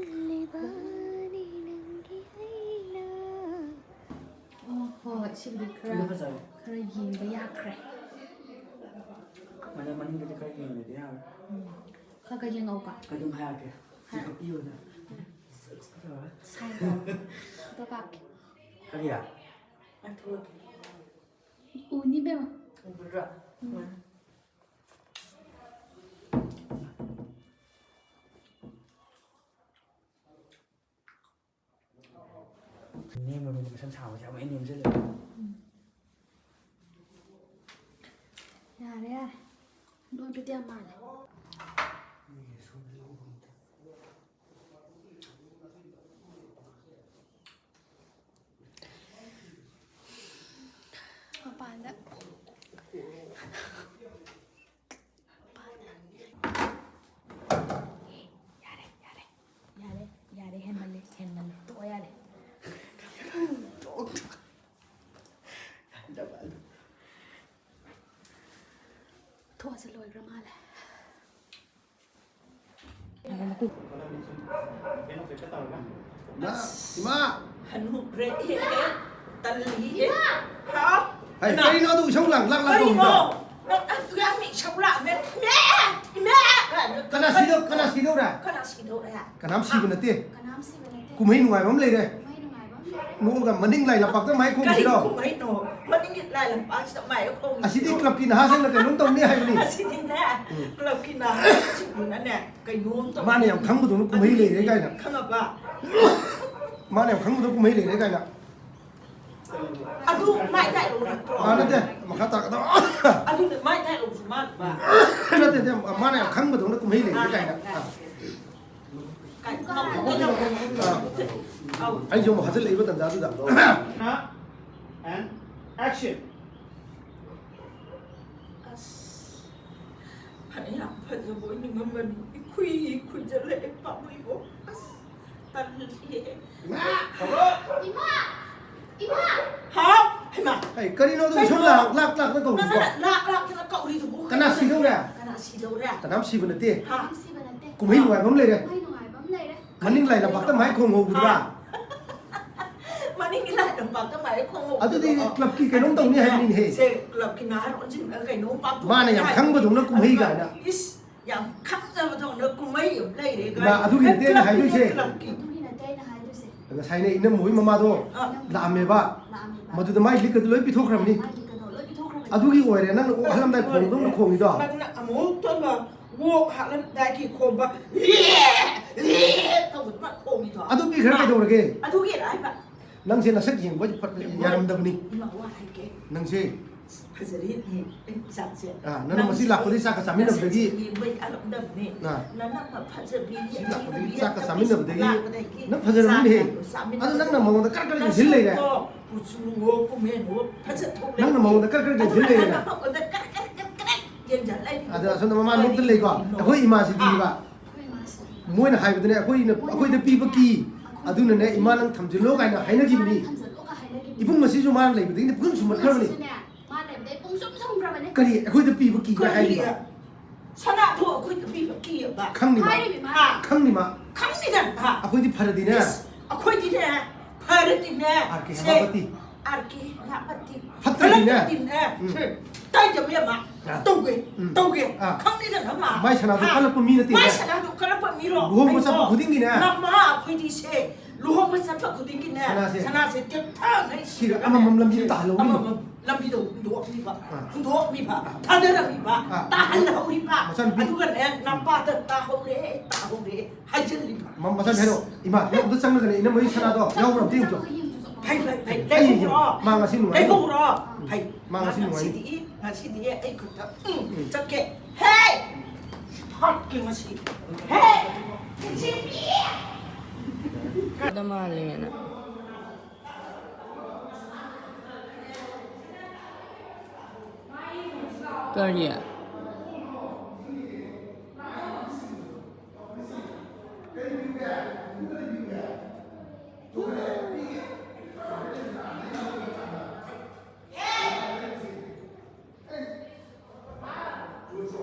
ꯈꯜꯂꯤꯕꯅꯤ ꯅꯪꯒꯤ ꯑꯩꯅ꯫ ꯑꯣ, ꯍꯣꯏ, ꯍꯣꯏ, ꯁꯤꯕꯨꯗꯤ ꯈꯔ, ꯁꯤꯅ ꯐꯖꯔꯦ꯫ ꯈꯔ ꯌꯦꯡꯕ ꯌꯥꯈ꯭ꯔꯦ꯫ ꯃꯅꯤꯡ-, ꯃꯅꯤꯡꯗꯗꯤ ꯈꯔ ꯌꯦꯡꯗꯗꯤ ꯌꯥꯔꯣꯏ꯫ ꯎꯝ꯫ ꯈꯔ ꯈꯔ ꯌꯦꯡꯉꯧꯀꯣ꯫ ꯀꯩꯅꯣꯝ ꯍꯥꯏꯔꯛꯀꯦ꯫ ꯁꯤ ꯍꯥꯏꯔꯣ꯫ ꯈꯛ ꯄꯤꯌꯣꯅ꯫ ꯁꯥꯏꯟ ꯇꯧ꯫ ꯐꯣꯇꯣ ꯀꯥꯞꯀꯦ꯫ ꯀꯔꯤ? ꯑꯩ ꯊꯣꯛꯂꯛꯀꯦ꯫ ꯎꯅꯤ ꯏꯕꯦꯝꯃ꯫ ꯎꯒꯗ꯭ꯔꯥ? ꯎꯝ꯫ ꯅꯦꯝꯕ ꯃꯤꯗꯤ ꯃꯁꯝ ꯁꯥꯡꯕꯁꯦ ꯑꯃꯨꯛ ꯍꯦꯟꯅ ꯅꯦꯝꯖꯜꯂꯦ꯫ ꯎꯝ꯫ ꯌꯥꯔꯦ, ꯌꯥꯔꯦ꯫ ꯅꯣꯏꯕꯗꯤ ꯌꯥꯝ ꯃꯥꯜꯂꯦ꯫ ꯃꯤꯒꯤ ꯁꯣꯝꯗ ꯂꯧꯕ ꯑꯝꯇ꯫ ꯃꯄꯥꯟꯗ꯫ ꯃꯄꯥꯟꯗ꯫ ꯌꯥꯔꯦ, ꯌꯥꯔꯦ꯫ ꯌꯥꯔꯦ, ꯌꯥꯔꯦ, ꯍꯦꯟꯃꯜꯂꯦ, ꯍꯦꯟꯃꯜꯂꯦ꯫ ꯇꯣꯛꯑꯣ, ꯌꯥꯔꯦ꯫ ꯊꯣꯛꯑꯁꯦ, ꯂꯣꯏꯈ꯭ꯔ ꯃꯥꯜꯂꯦ꯫ ꯏꯃꯥ, ꯏꯃꯥ! ꯍꯅꯨꯈ꯭ꯔꯦ, ꯑꯦ, ꯑꯦ, ꯇꯜꯂꯤ, ꯑꯦ꯫ ꯍꯥꯎ? ꯍꯩ, ꯀꯅꯥ? ꯀꯔꯤꯅꯣ ꯑꯗꯨ ꯏꯁꯧ ꯂꯥꯡ ꯂꯥꯡ ꯂꯥꯡ ꯀꯔꯤꯅꯣ? ꯇꯧꯔꯤꯗꯣ? ꯅꯪ ꯑꯗꯨ ꯌꯥꯝ ꯏꯁꯧ ꯂꯥꯡꯉꯦ꯫ ꯏꯃꯥ! ꯏꯃꯥ! ꯀꯅꯥ ꯁꯤꯗꯧ-, ꯀꯅꯥ ꯁꯤꯗꯧꯔꯦ? ꯀꯅꯥ ꯁꯤꯗꯧꯔꯦ? ꯀꯅꯥꯝ ꯁꯤꯕ ꯅꯠꯇꯦ꯫ ꯀꯅꯥꯝ ꯁꯤꯕ ꯅꯠꯇꯦ꯫ ꯀꯨꯝꯍꯩ ꯅꯨꯡꯉꯥꯏꯕ ꯑꯃ ꯂꯩꯔꯦ꯫ ꯀꯨꯝꯍꯩ ꯅꯨꯡꯉꯥꯏꯕ ꯑꯃ ꯂꯩꯔꯦ꯫ ꯅꯣꯛꯑꯒ ꯃꯅꯤꯡ ꯂꯥꯏ ꯂꯝꯄꯥꯛꯇ ꯃꯥꯏ ꯀꯔꯤ ꯈꯣꯡꯁꯤꯔꯣ? ꯀꯨꯝꯍꯩꯅꯣ? ꯃꯅꯤꯡꯒꯤ ꯂꯥꯏ ꯂꯝꯄꯥꯛꯁꯤꯗ ꯃꯥꯏ ꯈꯣꯡꯁꯤꯔꯣ? ꯑꯁꯤꯗꯤ ꯀ꯭ꯂꯕꯀꯤ ꯅꯍꯥꯁꯤꯡꯅ ꯀꯩꯅꯣꯝ ꯇꯧꯅꯤ ꯍꯥꯏꯕꯅꯤ꯫ ꯑꯁꯤꯗꯤꯅꯦ, ꯎꯝ꯫ ꯀ꯭ꯂꯕꯀꯤ ꯅꯍꯥꯁꯤꯡꯗꯨꯅꯅꯦ, ꯀꯩꯅꯣꯝ ꯇꯧꯅꯤ꯫ ꯃꯥꯅ ꯌꯥꯝ ꯈꯪꯕꯗꯧꯅ ꯀꯨꯝꯍꯩ ꯂꯩꯔꯦ ꯀꯥꯏꯅ꯫ ꯈꯪꯉꯕ? ꯃꯥꯅ ꯌꯥꯝ ꯈꯪꯕꯗꯧꯅ ꯀꯨꯝꯍꯩ ꯂꯩꯔꯦ ꯀꯥꯏꯅ꯫ ꯑꯗꯨ ꯃꯥꯏ ꯗꯥꯏꯂꯣꯛ ꯅꯠꯇ꯭ꯔꯣ? ꯑꯥ, ꯅꯠꯇꯦ, ꯃꯈꯥ ꯇꯥꯔꯛꯀꯗꯕ꯫ ꯑꯗꯨꯅ ꯃꯥꯏ ꯗꯥꯏꯂꯣꯛꯁꯨ ꯃꯥꯟꯕ꯫ ꯅꯠꯇꯦ, ꯅꯠꯇꯦ, ꯃꯥꯅ ꯌꯥꯝ ꯈꯪꯕꯗꯧꯅ ꯀꯨꯝꯍꯩ ꯂꯩꯔꯦ ꯀꯥꯏꯅ꯫ ꯑꯥ꯫ ꯀꯥꯏ-, ꯀꯥꯏ-, ꯑꯩꯁꯨ ꯑꯃꯨꯛ ꯍꯥꯖꯤꯜꯂꯛꯏꯕ ꯇꯟꯖꯥꯗꯨꯗ꯫ And action. ꯑꯁ, ꯐꯅ ꯌꯥꯝ ꯐꯖꯕ ꯑꯣꯏꯅꯤꯡꯉꯝꯕꯅꯤ꯫ ꯏꯈꯨꯏ ꯈꯨꯏꯖꯜꯂꯛꯑꯦ, ꯄꯥꯝꯃꯨꯏꯕꯣ꯫ ꯑꯁ, ꯇꯜꯂꯤꯍꯦ꯫ ꯏꯃꯥ! ꯏꯃꯥ! ꯏꯃꯥ! ꯍꯥꯎ! ꯍꯩꯃꯥ! ꯑꯩ ꯀꯔꯤꯅꯣ ꯑꯗꯨ ꯏꯁꯧ ꯀꯩꯅꯣ? ꯂꯥꯛ, ꯂꯥꯛ, ꯂꯥꯛꯅ ꯀꯧꯔꯤꯗꯨꯕꯣ? ꯅꯪꯅ ꯂꯥꯛ, ꯂꯥꯛꯇꯅ ꯀꯧꯔꯤꯗꯨꯕꯨ ꯀꯅꯥ ꯀꯩꯅꯣ? ꯁꯤꯗꯧꯔꯦ? ꯀꯅꯥ ꯁꯤꯗꯧꯔꯦ? ꯀꯅꯥꯝ ꯁꯤꯕ ꯅꯠꯇꯦ꯫ ꯍꯥ? ꯀꯅꯥꯝ ꯁꯤꯕ ꯅꯠꯇꯦ꯫ ꯀꯨꯝꯍꯩ ꯅꯨꯡꯉꯥꯏꯕ ꯑꯃ ꯂꯩꯔꯦ꯫ ꯀꯨꯝꯍꯩ ꯅꯨꯡꯉꯥꯏꯕ ꯑꯃ ꯂꯩꯔꯦ꯫ ꯃꯅꯤꯡ ꯂꯥꯏ ꯂꯝꯄꯥꯛꯇ ꯃꯥꯏ ꯈꯣꯡ ꯍꯧꯕꯗꯨꯔꯥ? ꯍꯥ? ꯃꯅꯤꯡꯒꯤ ꯂꯥꯏ ꯂꯝꯄꯥꯛꯇ ꯃꯥꯏ ꯈꯣꯡ ꯍꯧꯕꯗꯨꯔꯣ? ꯑꯗꯨꯗꯤ ꯀ꯭ꯂꯕꯀꯤ ꯀꯩꯅꯣꯝ ꯇꯧꯅꯤ ꯍꯥꯏꯕꯅꯤꯅꯦꯍꯦ꯫ ꯁꯦ, ꯀ꯭ꯂꯕꯀꯤ ꯅꯍꯥꯔꯣꯟꯁꯤꯡꯅ ꯀꯩꯅꯣꯝ ꯄꯥꯡꯊꯣꯛꯅꯤ ꯃꯥꯅ ꯌꯥꯝ ꯍꯥꯏꯕꯅꯤ꯫ ꯈꯪꯕꯗꯧꯅ ꯀꯨꯝꯍꯩ ꯀꯥꯏꯅ꯫ ꯏꯁ, ꯌꯥꯝ ꯈꯪꯅꯕꯗꯧꯅ ꯀꯨꯝꯍꯩ ꯑꯃ ꯂꯩꯔꯦ ꯏꯃꯥ, ꯀꯥꯏꯅ꯫ ꯑꯗꯨꯒꯤ ꯅꯠꯇꯦ ꯑꯩꯅ ꯀ꯭ꯂꯕꯀꯤꯅꯦ, ꯍꯥꯏꯗꯣꯏꯁꯦ꯫ ꯀ꯭ꯂꯕꯀꯤ꯫ ꯑꯗꯨꯒꯤ ꯅꯠꯇꯦ ꯑꯩꯅ ꯍꯥꯏꯗꯣꯏꯁꯦ꯫ ꯉꯁꯥꯏꯅꯦ ꯏꯅꯝꯃ ꯍꯣꯏ ꯃꯃꯥꯗꯣ ꯑꯥ꯫ ꯂꯥꯛꯑꯝꯃꯦꯕ꯫ ꯂꯥꯛꯑꯝꯃꯦꯕ꯫ ꯃꯗꯨꯗ ꯃꯥꯏ ꯂꯤꯛꯀꯗꯨ ꯂꯣꯏ ꯄꯤꯊꯣꯛꯈ꯭ꯔꯕꯅꯤ꯫ ꯃꯥꯏ ꯂꯤꯛꯀꯗꯣ ꯂꯣꯏ ꯄꯤꯊꯣꯛꯈ꯭ꯔꯕꯅꯤ꯫ ꯑꯗꯨꯒꯤ ꯑꯣꯏꯔꯦ ꯅꯪꯅ ꯑꯣꯛ ꯍꯥꯠꯂꯝꯗꯥꯏ ꯈꯣꯡꯗꯧꯅ ꯈꯣꯡꯉꯤꯗꯣ꯫ ꯅꯪꯅ ꯑꯃꯨꯛꯇꯣꯏꯕ ꯑꯣꯛ ꯍꯥꯠꯂꯝꯗꯥꯏꯒꯤ ꯈꯣꯡꯕ ꯔꯦ, ꯔꯦ ꯇꯧꯕꯗꯨꯃꯛ ꯈꯣꯡꯉꯤꯗꯣ꯫ ꯑꯗꯨ ꯄꯤꯈ꯭ꯔ ꯍꯥ? ꯀꯩꯗꯧꯔꯒꯦ? ꯑꯗꯨꯒꯤꯔ ꯍꯥꯏꯕ? ꯅꯪꯁꯦ ꯅꯁꯛ ꯌꯦꯡꯕ ꯐꯠ-, ꯏꯃꯥ, ꯌꯥꯔꯝꯗꯕꯅꯤ꯫ ꯏꯃꯥ, ꯋꯥ ꯍꯥꯏꯒꯦ꯫ ꯅꯪꯁꯦ ꯐꯖꯔꯤꯅꯦ, ꯑꯩ ꯏꯆꯥꯁꯦ꯫ ꯑꯥ, ꯅꯪꯅ ꯃꯁꯤ ꯅꯪꯁꯦ ꯂꯥꯛꯄꯗꯒꯤ ꯆꯥꯛꯀ ꯆꯥꯃꯤꯟꯅꯕꯗꯒꯤ ꯅꯁꯛꯁꯦ ꯌꯦꯡꯕ ꯌꯥꯔꯝꯗꯕꯅꯦ꯫ ꯑꯥ꯫ ꯅꯅꯝꯃ ꯐꯖꯕꯤ, ꯁꯤ ꯂꯥꯛꯄꯗꯒꯤ ꯑꯊꯤꯕꯤ, ꯆꯥꯛꯀ ꯑꯇꯣꯝꯕꯤꯁꯤꯡ ꯆꯥꯃꯤꯟꯅꯕꯗꯒꯤ ꯂꯥꯛꯄꯗꯒꯤ ꯅꯪ ꯐꯖꯔꯝꯃꯤꯅꯦꯍꯦ꯫ ꯆꯥꯛꯀ ꯆꯥꯃꯤꯟꯅꯕꯗꯒꯤ ꯑꯗꯨ ꯅꯪꯅ ꯃꯉꯣꯟꯗ ꯀꯔꯛ ꯀꯔꯛ ꯌꯦꯡꯁꯤꯜ ꯂꯩꯔꯦ꯫ ꯅꯁꯛꯇꯣ, ꯀꯨꯆꯨꯋꯣ, ꯀꯨꯃꯦꯟꯋꯣ ꯐꯖꯊꯣꯛꯂꯦ꯫ ꯅꯪꯅ ꯃꯉꯣꯟꯗ ꯀꯔꯛ ꯀꯔꯛ ꯌꯦꯡꯁꯤꯜ ꯑꯗꯨꯒ ꯂꯩꯔꯦ꯫ ꯅꯪꯅ ꯃꯉꯣꯟꯗ ꯀꯔꯛ ꯀꯔꯛ ꯀꯔꯛ ꯀꯔꯛ ꯌꯦꯡꯁꯤꯜ ꯂꯩꯔꯤꯗꯣ ꯑꯗ ꯑꯁꯣꯝꯗ ꯃꯃꯥ ꯀꯔꯤꯅꯣ? ꯅꯣꯛꯇ ꯂꯩꯀꯣ꯫ ꯑꯩꯈꯣꯏ ꯏꯃꯥꯁꯤꯗꯤꯕ꯫ ꯑꯥ꯫ ꯃꯣꯏꯅ ꯍꯥꯏꯕꯗꯅꯦ, ꯑꯩꯈꯣꯏꯅ, ꯑꯩꯈꯣꯏꯗ ꯄꯤꯕ ꯀꯤ꯫ ꯑꯗꯨꯅꯅꯦ, "ꯏꯃꯥ, ꯅꯪ ꯊꯝꯖꯤꯜꯂꯣ" ꯀꯥꯏꯅ ꯍꯥꯏꯅꯈꯤꯕꯅꯤ꯫ ꯊꯝꯖꯤꯜꯂꯣ ꯀꯥꯏ ꯍꯥꯏꯅꯈꯤꯕꯅꯤ꯫ ꯏꯕꯨꯡ ꯑꯁꯤꯁꯨ ꯃꯥꯅ ꯂꯩꯕꯗꯒꯤꯅꯦ ꯄꯨꯡꯁꯨꯝ ꯁꯨꯝꯃꯠꯈ꯭ꯔꯕꯅꯤ꯫ ꯏꯕꯨꯡ ꯑꯁꯤꯁꯨꯅꯦ, ꯃꯥ ꯂꯩꯕꯗꯩ ꯄꯨꯡꯁꯨꯝ ꯁꯨꯝꯈ꯭ꯔꯕꯅꯤ꯫ ꯀꯔꯤ? ꯑꯩꯈꯣꯏꯗ ꯄꯤꯕ ꯀꯤꯒ ꯀꯔꯤ? ꯍꯥꯏꯔꯤꯕ? ꯁꯅꯥꯗꯣ ꯑꯩꯈꯣꯏꯗ ꯄꯤꯕ ꯀꯤꯑꯕ꯫ ꯈꯪꯅꯤ ꯃꯥ꯫ ꯍꯥꯏꯔꯤꯕ ꯏꯃꯥ꯫ ꯍꯥ? ꯈꯪꯅꯤ ꯃꯥ꯫ ꯈꯪꯅꯤꯗꯅ꯫ ꯑꯩꯈꯣꯏꯗꯤ ꯐꯔꯗꯤꯅꯦ꯫ ꯏꯁ, ꯑꯩꯈꯣꯏꯗꯤꯅꯦ, ꯐꯔꯗꯤꯅꯦ꯫ ꯑꯥꯔ ꯀꯦ ꯁꯦ, ꯍꯦꯃꯥꯄꯇꯤ꯫ ꯑꯥꯔ ꯀꯦ ꯍꯦꯃꯥꯄꯇꯤ꯫ ꯐꯠꯇ꯭ꯔꯗꯤꯅꯦ꯫ ꯐꯠꯇ꯭ꯔꯗꯤꯅꯦ꯫ ꯎꯝ꯫ ꯁꯦ, ꯇꯥꯏꯗꯕ ꯌꯥꯝ ꯃꯥ꯫ ꯑꯥ꯫ ꯇꯧꯒꯦ, ꯎꯝ꯫ ꯇꯧꯒꯦ꯫ ꯑꯥ꯫ ꯈꯪꯅꯤꯗꯅ ꯃꯥ꯫ ꯃꯥꯏ ꯁꯅꯥꯗꯣ ꯍꯥ? ꯀꯜꯂꯛꯄ ꯃꯤ ꯅꯠꯇꯦꯅꯦ꯫ ꯃꯥꯏ ꯁꯅꯥꯗꯣ ꯀꯜꯂꯛꯄ ꯃꯤꯔꯣ? ꯂꯨꯍꯣꯡꯕ ꯑꯩꯕꯣ? ꯆꯠꯄ ꯈꯨꯗꯤꯡꯒꯤꯅꯦ꯫ ꯅꯃꯥ ꯑꯩꯈꯣꯏꯗꯤ ꯁꯦ, ꯂꯨꯍꯣꯡꯕ ꯆꯠꯄ ꯈꯨꯗꯤꯡꯒꯤꯅꯦ, ꯁꯅꯥꯁꯦ꯫ ꯁꯅꯥꯁꯦ ꯇꯦꯛꯊꯉꯩ ꯁꯤꯔ ꯁꯤꯔꯒꯅꯦ꯫ ꯑꯃꯃꯝ ꯂꯝꯕꯤꯗ ꯇꯥꯍꯜꯍꯧꯔꯤꯅꯤ꯫ ꯑꯃꯃꯝ ꯂꯝꯕꯤꯗ ꯍꯨꯟꯗꯣꯛꯑꯝꯃꯤꯕ, ꯑꯥ꯫ ꯍꯨꯟꯗꯣꯛꯑꯝꯃꯤꯕ, ꯑꯥ꯫ ꯊꯥꯗꯔꯝꯃꯤꯕ, ꯑꯥ꯫ ꯇꯥꯍꯜꯍꯧꯔꯤꯕ꯫ ꯃꯆꯥꯅꯨꯄꯤ꯫ ꯑꯗꯨꯒꯅꯦ, ꯅꯄꯥꯗ "ꯇꯥꯍꯧꯔꯦ, ꯇꯥꯍꯧꯔꯦ" ꯍꯥꯏꯖꯤꯜꯂꯤꯕ꯫ ꯃ-, ꯃꯆꯥꯅꯨꯄꯤ ꯍꯥꯏꯔꯣ, "ꯏꯃꯥ, ꯅꯪ ꯑꯝꯇ ꯆꯪꯉꯒꯅꯦ, ꯏꯅꯝꯃ ꯍꯣꯏ ꯁꯅꯥꯗꯣ ꯌꯥꯎꯕ꯭ꯔꯥ ꯑꯝꯇ ꯌꯦꯡꯉꯨꯆꯣ"꯫ ꯐꯩ, ꯐꯩ, ꯐꯩ, ꯑꯩ ꯌꯦꯡꯉꯦ꯫ ꯂꯩꯍꯧꯔꯣ꯫ ꯃꯥ ꯉꯁꯤ ꯅꯨꯡꯉꯥꯏꯅꯤ꯫ ꯂꯩꯍꯧꯔꯣ꯫ ꯎꯝ꯫ ꯐꯩ꯫ ꯃꯥ ꯉꯁꯤ ꯅꯨꯡꯉꯥꯏꯅꯤ꯫ ꯉꯁꯤꯗꯤ, ꯉꯁꯤꯗꯤ ꯑꯩ ꯈꯨꯠꯇ, ꯎꯝ, ꯎꯝ꯫ ꯆꯠꯀꯦ꯫ ꯍꯦ! ꯍꯥꯠꯀꯦ ꯉꯁꯤ꯫ ꯍꯦ! ꯆꯦꯟꯕꯤ! ꯗ ꯃꯥꯜꯂꯦꯅ꯫ ꯀꯔꯤ?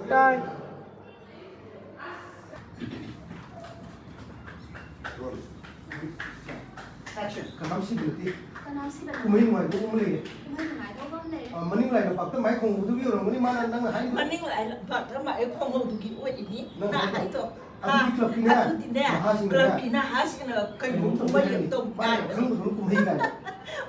ꯇꯥꯏ꯫ Action. ꯀꯅꯥꯝ ꯁꯤꯕ ꯅꯠꯇꯦ꯫ ꯀꯅꯥꯝ ꯁꯤꯕ ꯅꯠꯇꯦ꯫ ꯀꯨꯝꯍꯩ ꯅꯨꯡꯉꯥꯏꯕ ꯑꯃ ꯂꯩꯔꯦ꯫ ꯀꯨꯝꯍꯩ ꯅꯨꯡꯉꯥꯏꯕ ꯑꯃ ꯂꯩꯔꯦ꯫ ꯑ, ꯃꯅꯤꯡ ꯂꯥꯏ ꯂꯝꯄꯥꯛꯇ ꯃꯥꯏ ꯈꯣꯡꯕꯗꯨꯒꯤ ꯑꯣꯏꯔꯝꯒꯅꯤ ꯃꯥꯅ ꯅꯪꯅ ꯍꯥꯏꯔꯤꯗꯣ꯫ ꯃꯅꯤꯡ ꯂꯥꯏ ꯂꯝꯄꯥꯛꯇ ꯃꯥꯏ ꯈꯣꯡꯍꯧꯗꯨꯒꯤ ꯑꯣꯏꯔꯤꯅꯤ ꯅꯪ ꯅꯪ ꯍꯥꯏꯗꯣ꯫ ꯍꯥꯏꯗꯣ꯫ ꯑꯗꯨꯗꯤ ꯍꯥ? ꯀ꯭ꯂꯕꯀꯤꯅꯦ, ꯑꯗꯨꯗꯤꯅꯦ, ꯅꯍꯥꯁꯤꯡꯅꯅꯦ, ꯀ꯭ꯂꯕꯀꯤ ꯅꯍꯥꯁꯤꯡꯅ ꯀꯩꯅꯣ ꯀꯩꯅꯣꯝ ꯇꯧꯕ ꯀꯨꯝꯍꯩ ꯑꯃ ꯍꯥꯏꯔꯅꯤ꯫ ꯇꯧ ꯃꯥꯅ ꯌꯥꯝ ꯈꯪꯕ ꯈꯪꯕ ꯀꯨꯝꯍꯩ ꯀꯥꯏꯅ꯫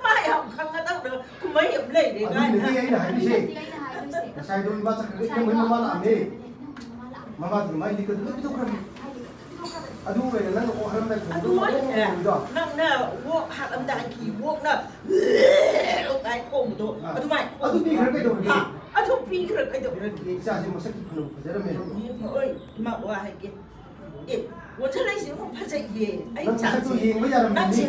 ꯃꯥ ꯌꯥꯝ ꯈꯪꯒꯗꯕꯗꯣ ꯀꯨꯝꯍꯩ ꯑꯃ ꯂꯩꯔꯦ ꯑꯗꯨꯒꯤꯅꯦ ꯀꯥꯏꯅ꯫ ꯑꯩꯅ ꯍꯥꯏꯔꯤꯁꯦ꯫ ꯑꯗꯨꯒꯤꯅꯦ ꯑꯩꯅ ꯍꯥꯏꯔꯤꯁꯦ꯫ ꯉꯁꯥꯏꯗꯣ ꯏꯃꯥ ꯆꯠꯈ꯭ꯔꯒ ꯏꯅꯝꯃ ꯏꯃꯥ ꯂꯥꯛꯑꯝꯃꯦ꯫ ꯏꯅꯝꯃ ꯏꯃꯥ ꯂꯥꯛꯑꯝꯃꯦ꯫ ꯃꯃꯥꯗꯨꯅ ꯃꯥꯏ ꯂꯤꯛꯀꯗꯣ ꯂꯣꯏ ꯄꯤꯊꯣꯛꯈ꯭ꯔꯕꯅꯤ꯫ ꯑꯗꯨ ꯑꯣꯏꯔꯦ ꯅꯪꯅ ꯑꯣꯛ ꯍꯥꯏꯔꯝꯗꯥꯏ ꯑꯗꯨ ꯈꯣꯡꯕꯗꯣ ꯑꯣꯏꯔꯦ꯫ ꯃꯑꯣꯡ ꯈꯣꯡꯉꯤꯗꯣ꯫ ꯅꯪꯅ ꯑꯣꯛ ꯍꯥꯠꯂꯝꯗꯥꯏꯒꯤ ꯑꯣꯛꯅ ꯀꯥꯏ ꯈꯣꯡꯕꯗꯣ ꯑꯥ꯫ ꯑꯗꯨꯃꯥꯏꯅ ꯑꯗꯨ ꯈꯣꯡꯕꯗꯣ꯫ ꯄꯤꯈ꯭ꯔ ꯀꯩꯗꯧꯔꯒꯦ? ꯑꯥ, ꯑꯗꯨ ꯄꯤꯈ꯭ꯔ ꯀꯩꯗꯧꯔꯒꯦ? ꯄꯤꯔꯛꯀꯦ, ꯏꯆꯥꯁꯦ ꯃꯁꯛꯇꯤ ꯐꯅꯕꯨ ꯐꯖꯔꯝꯃꯦ꯫ ꯌꯦꯡꯉꯣ, ꯑꯣꯏ, ꯏꯃꯥ ꯋꯥ ꯍꯥꯏꯒꯦ꯫ ꯑꯦ, ꯑꯣꯟꯁꯤꯜꯂꯛꯏꯁꯦ ꯑꯃꯨꯛ ꯐꯖꯩꯌꯦ꯫ ꯑꯩ ꯅꯪ ꯃꯁꯛꯇꯨ ꯆꯥꯛꯁꯦ꯫ ꯌꯦꯡꯕ ꯌꯥꯔꯝꯃꯤꯅꯤ꯫ ꯅꯪꯁꯦ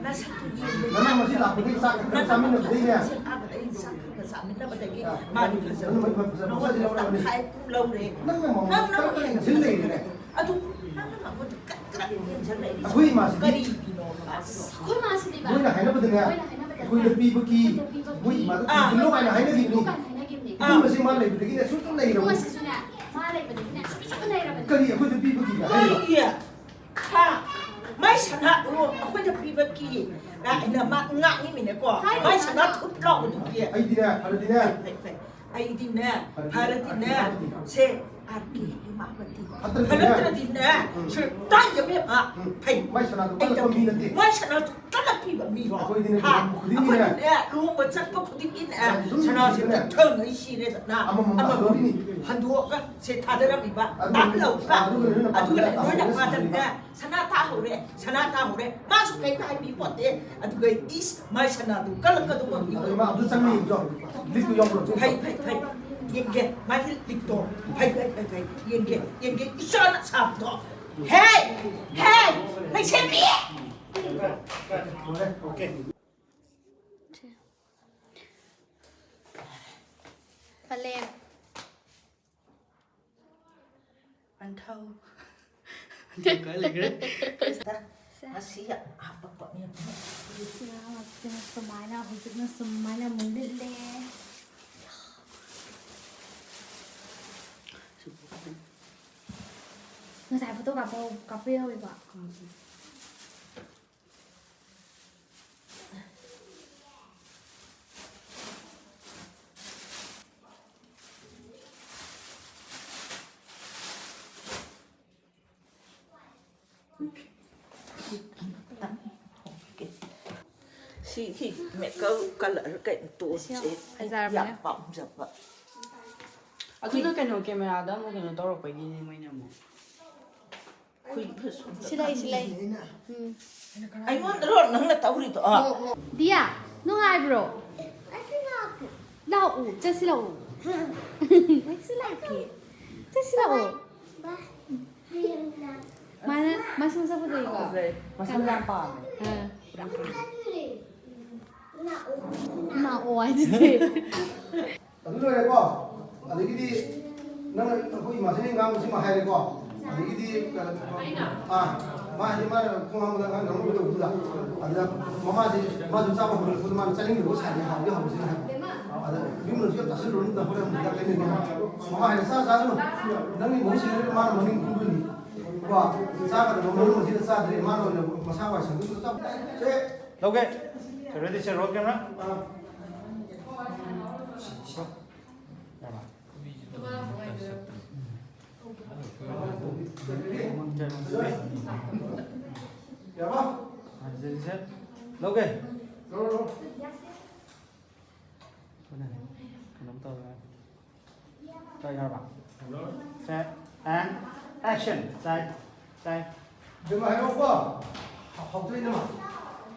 ꯅꯁꯛꯇꯨ ꯌꯦꯡꯕ ꯅꯪ ꯉꯁꯤ ꯌꯥꯔꯝꯃꯤꯅꯤ꯫ ꯂꯥꯛꯄꯗꯒꯤ ꯆꯥꯛ ꯈꯔ ꯅꯪ ꯆꯥꯃꯤꯟꯅꯕꯗꯩꯅꯦ꯫ ꯅꯁꯛꯁꯦ ꯑꯥꯗ ꯑꯩ ꯆꯥꯛ ꯈꯔ ꯆꯥꯃꯤꯟꯅꯕꯗꯒꯤ ꯑꯥ꯫ ꯃꯥꯒꯤ ꯐꯖꯕ ꯅꯪ ꯃꯣꯏ ꯐꯖꯕ ꯅꯉꯣꯟꯗ ꯃꯁꯛꯁꯦ ꯂꯧꯔꯕꯅꯤ꯫ ꯇꯪꯈꯥꯏ ꯑꯃ ꯂꯧꯔꯦ꯫ ꯅꯪꯅ ꯃꯉꯣꯟꯗ ꯅꯪꯅ ꯈꯔ ꯈꯔ ꯍꯦꯟꯖꯤꯜ ꯂꯩꯔꯦꯅꯦ꯫ ꯑꯗꯨ ꯅꯪꯅ ꯃꯉꯣꯟꯗ ꯀꯠ ꯀꯠ ꯌꯦꯡꯁꯤꯜꯂꯛꯏꯁꯦ ꯑꯩꯈꯣꯏ ꯏꯃꯥꯁꯤꯗꯤ ꯀꯔꯤꯒꯤꯅꯣꯕ? ꯑꯁ, ꯑꯩꯈꯣꯏ ꯃꯥꯁꯤꯗꯤꯕ ꯃꯣꯏꯅ ꯍꯥꯏꯅꯕꯗꯅꯦ, ꯃꯣꯏꯅ ꯍꯥꯏꯅꯕꯗꯅꯦ ꯑꯩꯈꯣꯏꯗ ꯄꯤꯕꯒꯤ ꯑꯩꯈꯣꯏꯗ ꯄꯤꯕꯒꯤ ꯃꯣꯏ ꯏꯃꯥꯗ ꯑꯥ꯫ ꯊꯝꯖꯤꯜꯂꯣ ꯀꯥꯏꯅ ꯍꯥꯏꯅꯈꯤꯕꯅꯤ꯫ ꯊꯝꯖꯤꯜꯂꯣ ꯀꯥꯏꯅ ꯍꯥꯏꯅꯈꯤꯕꯅꯤ꯫ ꯑꯥ꯫ ꯑꯗꯨꯒꯨꯝꯕꯁꯦ ꯃꯥ ꯂꯩꯕꯗꯒꯤꯅꯦ ꯁꯨꯡꯆꯨꯝ ꯂꯩꯔꯕꯅꯤ꯫ ꯑꯗꯨꯒꯨꯝꯕꯁꯤꯁꯨꯅꯦ, ꯃꯥ ꯂꯩꯕꯗꯒꯤꯅꯦ ꯁꯨꯡꯆꯨꯝ ꯂꯩꯔꯕꯅꯤ꯫ ꯀꯔꯤ ꯑꯩꯈꯣꯏꯗ ꯄꯤꯕꯒꯤ ꯍꯥꯏꯔꯤꯕ? ꯀꯔꯤꯒꯤ? ꯍꯥ? ꯃꯥꯏ ꯁꯅꯥꯗꯨ ꯑꯩꯈꯣꯏꯗ ꯄꯤꯕꯒꯤ ꯂꯥꯛꯑꯦꯅ ꯃꯥ ꯉꯥꯡꯉꯤꯃꯤꯅꯦꯀꯣ꯫ ꯍꯥꯏꯔꯤꯕ ꯃꯥꯏ ꯁꯅꯥ ꯊꯨꯠ ꯂꯥꯎꯕꯗꯨꯒꯤ꯫ ꯑꯩꯗꯤꯅꯦ, ꯐꯔꯗꯤꯅꯦ꯫ ꯐꯩ, ꯐꯩ, ꯐꯩ꯫ ꯑꯩꯗꯤꯅꯦ, ꯐꯔꯗꯤꯅꯦ, ꯐꯔꯗꯤꯅꯦ, ꯐꯔꯗꯤꯅꯦ꯫ ꯁꯦ, ꯑꯥꯔ ꯀꯦ ꯏꯃꯥꯄꯇꯤ꯫ ꯐꯠꯇ꯭ꯔꯗꯤꯅꯦ꯫ ꯐꯠꯇ꯭ꯔꯗꯤꯅꯦ, ꯎꯝ꯫ ꯁꯦ, ꯇꯥꯏ ꯌꯦꯡꯉꯦ, ꯃꯥ꯫ ꯎꯝ꯫ ꯐꯩ꯫ ꯃꯥꯏ ꯁꯅꯥꯗꯣ ꯑꯩ ꯀꯜꯂꯛꯄ ꯇꯧꯒꯦ꯫ ꯃꯤ ꯅꯠꯇꯦ꯫ ꯃꯥꯏ ꯁꯅꯥꯗꯣ ꯀꯜꯂꯛꯄꯤꯕ ꯃꯤꯔꯣ? ꯑꯩꯈꯣꯏꯗꯤꯅꯦ, ꯍꯥ? ꯂꯨꯍꯣꯡꯕ ꯈꯨꯗꯤꯡꯒꯤꯅꯦ꯫ ꯑꯩꯈꯣꯏꯗꯤꯅꯦ, ꯂꯨꯍꯣꯡꯕ ꯆꯠꯄ ꯈꯨꯗꯤꯡꯒꯤꯅꯦ, ꯁꯅꯥꯁꯦ ꯁꯤꯗꯅꯦ꯫ ꯇꯛꯊꯉꯩ ꯁꯤꯔꯦꯗꯅ꯫ ꯑꯃꯃꯝ ꯑꯃꯃꯝ ꯂꯥꯛꯇꯣꯔꯤꯅꯤ꯫ ꯍꯟꯗꯣꯛꯑꯒ ꯁꯦ ꯊꯥꯗꯔꯝꯃꯤꯕ꯫ ꯑꯗꯨꯒ ꯇꯥꯛ ꯂꯧꯕ꯫ ꯑꯗꯨꯒ ꯅꯣꯏꯅ ꯑꯗꯨꯒ ꯄꯥꯝꯖꯕ ꯅꯣꯏꯅ ꯄꯥꯝꯖꯕ ꯄꯥꯝꯖꯕ꯫ ꯁꯥꯔꯤꯕ꯫ ꯁꯅꯥ ꯊꯥꯍꯧꯔꯦ, ꯁꯅꯥ ꯊꯥꯍꯧꯔꯦ꯫ ꯃꯥꯁꯨ ꯀꯩꯝꯇ ꯍꯥꯏꯕꯤ ꯄꯣꯠꯇꯦ꯫ ꯑꯗꯨꯒ ꯏꯁ, ꯃꯥꯏ ꯁꯅꯥꯗꯨ ꯀꯜꯂꯛꯀꯗꯧꯕ ꯃꯤ ꯑꯗꯨ ꯃꯥ ꯑꯝꯇ ꯆꯪꯉꯦ ꯌꯦꯡꯖꯧ꯫ ꯂꯤꯛꯇꯨ ꯌꯥꯎꯕ꯭ꯔꯥ? ꯐꯩ, ꯐꯩ, ꯐꯩ꯫ ꯌꯦꯡꯒꯦ, ꯃꯥꯒꯤ ꯂꯤꯛꯇꯣ꯫ ꯐꯩ, ꯐꯩ, ꯐꯩ, ꯐꯩ꯫ ꯌꯦꯡꯒꯦ, ꯌꯦꯡꯒꯦ꯫ ꯏꯆꯥꯅ ꯁꯥꯕꯗꯣ꯫ ꯍꯦ! ꯍꯦ! ꯂꯩꯁꯦꯝꯕꯤ! ꯄꯂꯦꯝ꯫ ꯄꯟꯊꯧ꯫ ꯄꯟꯊꯧ ꯀꯥꯏ ꯂꯩꯈ꯭ꯔꯦ? ꯁꯦ꯫ ꯉꯁꯤ ꯍꯥꯄꯛꯄ ꯃꯌꯥꯝ꯫ ꯁꯤꯅ ꯁꯨꯃꯥꯏꯅ, ꯍꯧꯖꯤꯛꯅ ꯁꯨꯃꯥꯏꯅ ꯑꯃꯨꯛ ꯂꯤꯠꯂꯦ꯫ ꯉꯁꯥꯏ ꯐꯣꯇꯣ ꯀꯥꯞꯄ, ꯀꯥꯞꯄ ꯌꯥꯎꯋꯦꯕ꯫ ꯁꯤꯒꯤ ꯃꯦꯀꯞ ꯀꯂꯔ ꯀꯩꯅꯣ ꯇꯣꯟꯁꯦ ꯐꯖꯔꯕꯅꯦ꯫ ꯌꯥꯝ ꯄꯥꯝꯖꯕ꯫ ꯑꯗꯨꯅ ꯀꯩꯅꯣ, ꯀꯦꯃꯦꯔꯥꯗ ꯑꯃꯨꯛ ꯀꯩꯅꯣ ꯇꯧꯔꯛꯄꯒꯤꯅꯦ ꯃꯣꯏꯅ ꯑꯃꯨꯛ꯫ ꯁꯤ ꯂꯩ, ꯁꯤ ꯂꯩ꯫ ꯎꯝ꯫ ꯑꯩꯉꯣꯟꯗꯔꯣ ꯅꯪꯅ ꯇꯧꯔꯤꯗꯣ? ꯗꯤꯌꯥ, ꯅꯨꯡꯉꯥꯏꯕ꯭ꯔꯣ? ꯂꯥꯛꯎ, ꯆꯠꯁꯤ ꯂꯥꯛꯎ꯫ ꯆꯠꯁꯤ ꯂꯥꯛꯀꯦ꯫ ꯆꯠꯁꯤ ꯂꯥꯛꯑꯣ꯫ ꯃꯥꯅ, ꯃꯥꯁꯨ ꯃꯁꯛ ꯐꯖꯩꯀꯣ? ꯐꯖꯩ꯫ ꯃꯁꯝ ꯌꯥꯝ ꯄꯥꯝꯃꯦ꯫ ꯑꯥ꯫ ꯂꯥꯛꯑꯣ ꯍꯥꯏꯁꯤꯗꯤ꯫ ꯑꯗꯨ ꯂꯣꯏꯔꯦꯀꯣ꯫ ꯑꯗꯒꯤꯗꯤ ꯅꯪꯅ ꯑꯩꯈꯣꯏ ꯏꯃꯥꯁꯤꯅ ꯉꯥꯡꯕꯁꯤꯃ ꯍꯥꯏꯔꯦꯀꯣ꯫ ꯑꯗꯒꯤꯗꯤ, ꯑꯥ, ꯃꯥ ꯍꯥꯏꯗꯤ ꯃꯥꯅ ꯈꯣꯡ ꯍꯥꯝꯕꯗ ꯑꯉꯥꯡ ꯂꯧꯅꯕ ꯇꯧꯕꯗꯨꯗ, ꯑꯗꯨꯗ ꯃꯃꯥꯁꯦ, ꯃꯥꯁꯨ ꯆꯥꯕ ꯍꯧꯔꯛꯄꯗ ꯃꯥꯅ ꯆꯥꯅꯤꯡꯗꯕ ꯁꯥꯏꯅ ꯍꯥꯎꯗꯤ ꯍꯥꯎꯕꯁꯤꯅ ꯍꯥꯏꯕ꯫ ꯑꯗ ꯌꯨꯝꯗꯁꯨ ꯌꯥꯝ ꯆꯥꯁꯤꯜꯂꯨꯔꯅꯨ, ꯍꯣꯔꯦꯟ ꯑꯃꯨꯛ ꯍꯤꯗꯥꯛ ꯂꯩꯅꯅꯤ ꯍꯥꯏꯕ꯫ ꯃꯃꯥ ꯍꯥꯏꯅ, "ꯆꯥ ꯆꯥꯒꯅꯨ, ꯅꯪꯒꯤ ꯃꯍꯨꯠ ꯁꯤꯜꯂꯒ ꯃꯥꯅ ꯃꯃꯤꯡ ꯈꯨꯝꯗꯣꯏꯅꯤ꯫ ꯀꯣ, ꯆꯥꯒꯗꯕ ꯃꯔꯨ ꯑꯁꯤꯗ ꯆꯥꯗ꯭ꯔꯦ, ꯃꯥꯅ ꯑꯣꯏꯅ ꯃꯁꯥ ꯋꯥꯏ ꯁꯪꯗꯣꯏꯅꯤ꯫ ꯆꯥꯎ, ꯁꯦ, ꯂꯧꯒꯦ꯫ Ready, sir, roll camera. ꯑꯥ꯫ ꯌꯥꯔꯕ? ꯌꯥꯔꯕ? ꯂꯧꯒꯦ꯫ ꯂꯧꯔꯣ, ꯂꯧꯔꯣ꯫ ꯀꯩꯅꯣꯝ ꯇꯧꯔꯦ꯫ ꯇ꯭ꯔꯥꯏ ꯌꯥꯔꯕ? Set and action. ꯆꯥꯏ, ꯆꯥꯏ꯫ ꯏꯕꯦꯝꯃ, ꯍꯥꯏꯔꯛꯑꯣꯀꯣ꯫ ꯍꯥꯎ-, ꯍꯥꯎꯗꯣꯏ ꯏꯅꯝꯃ꯫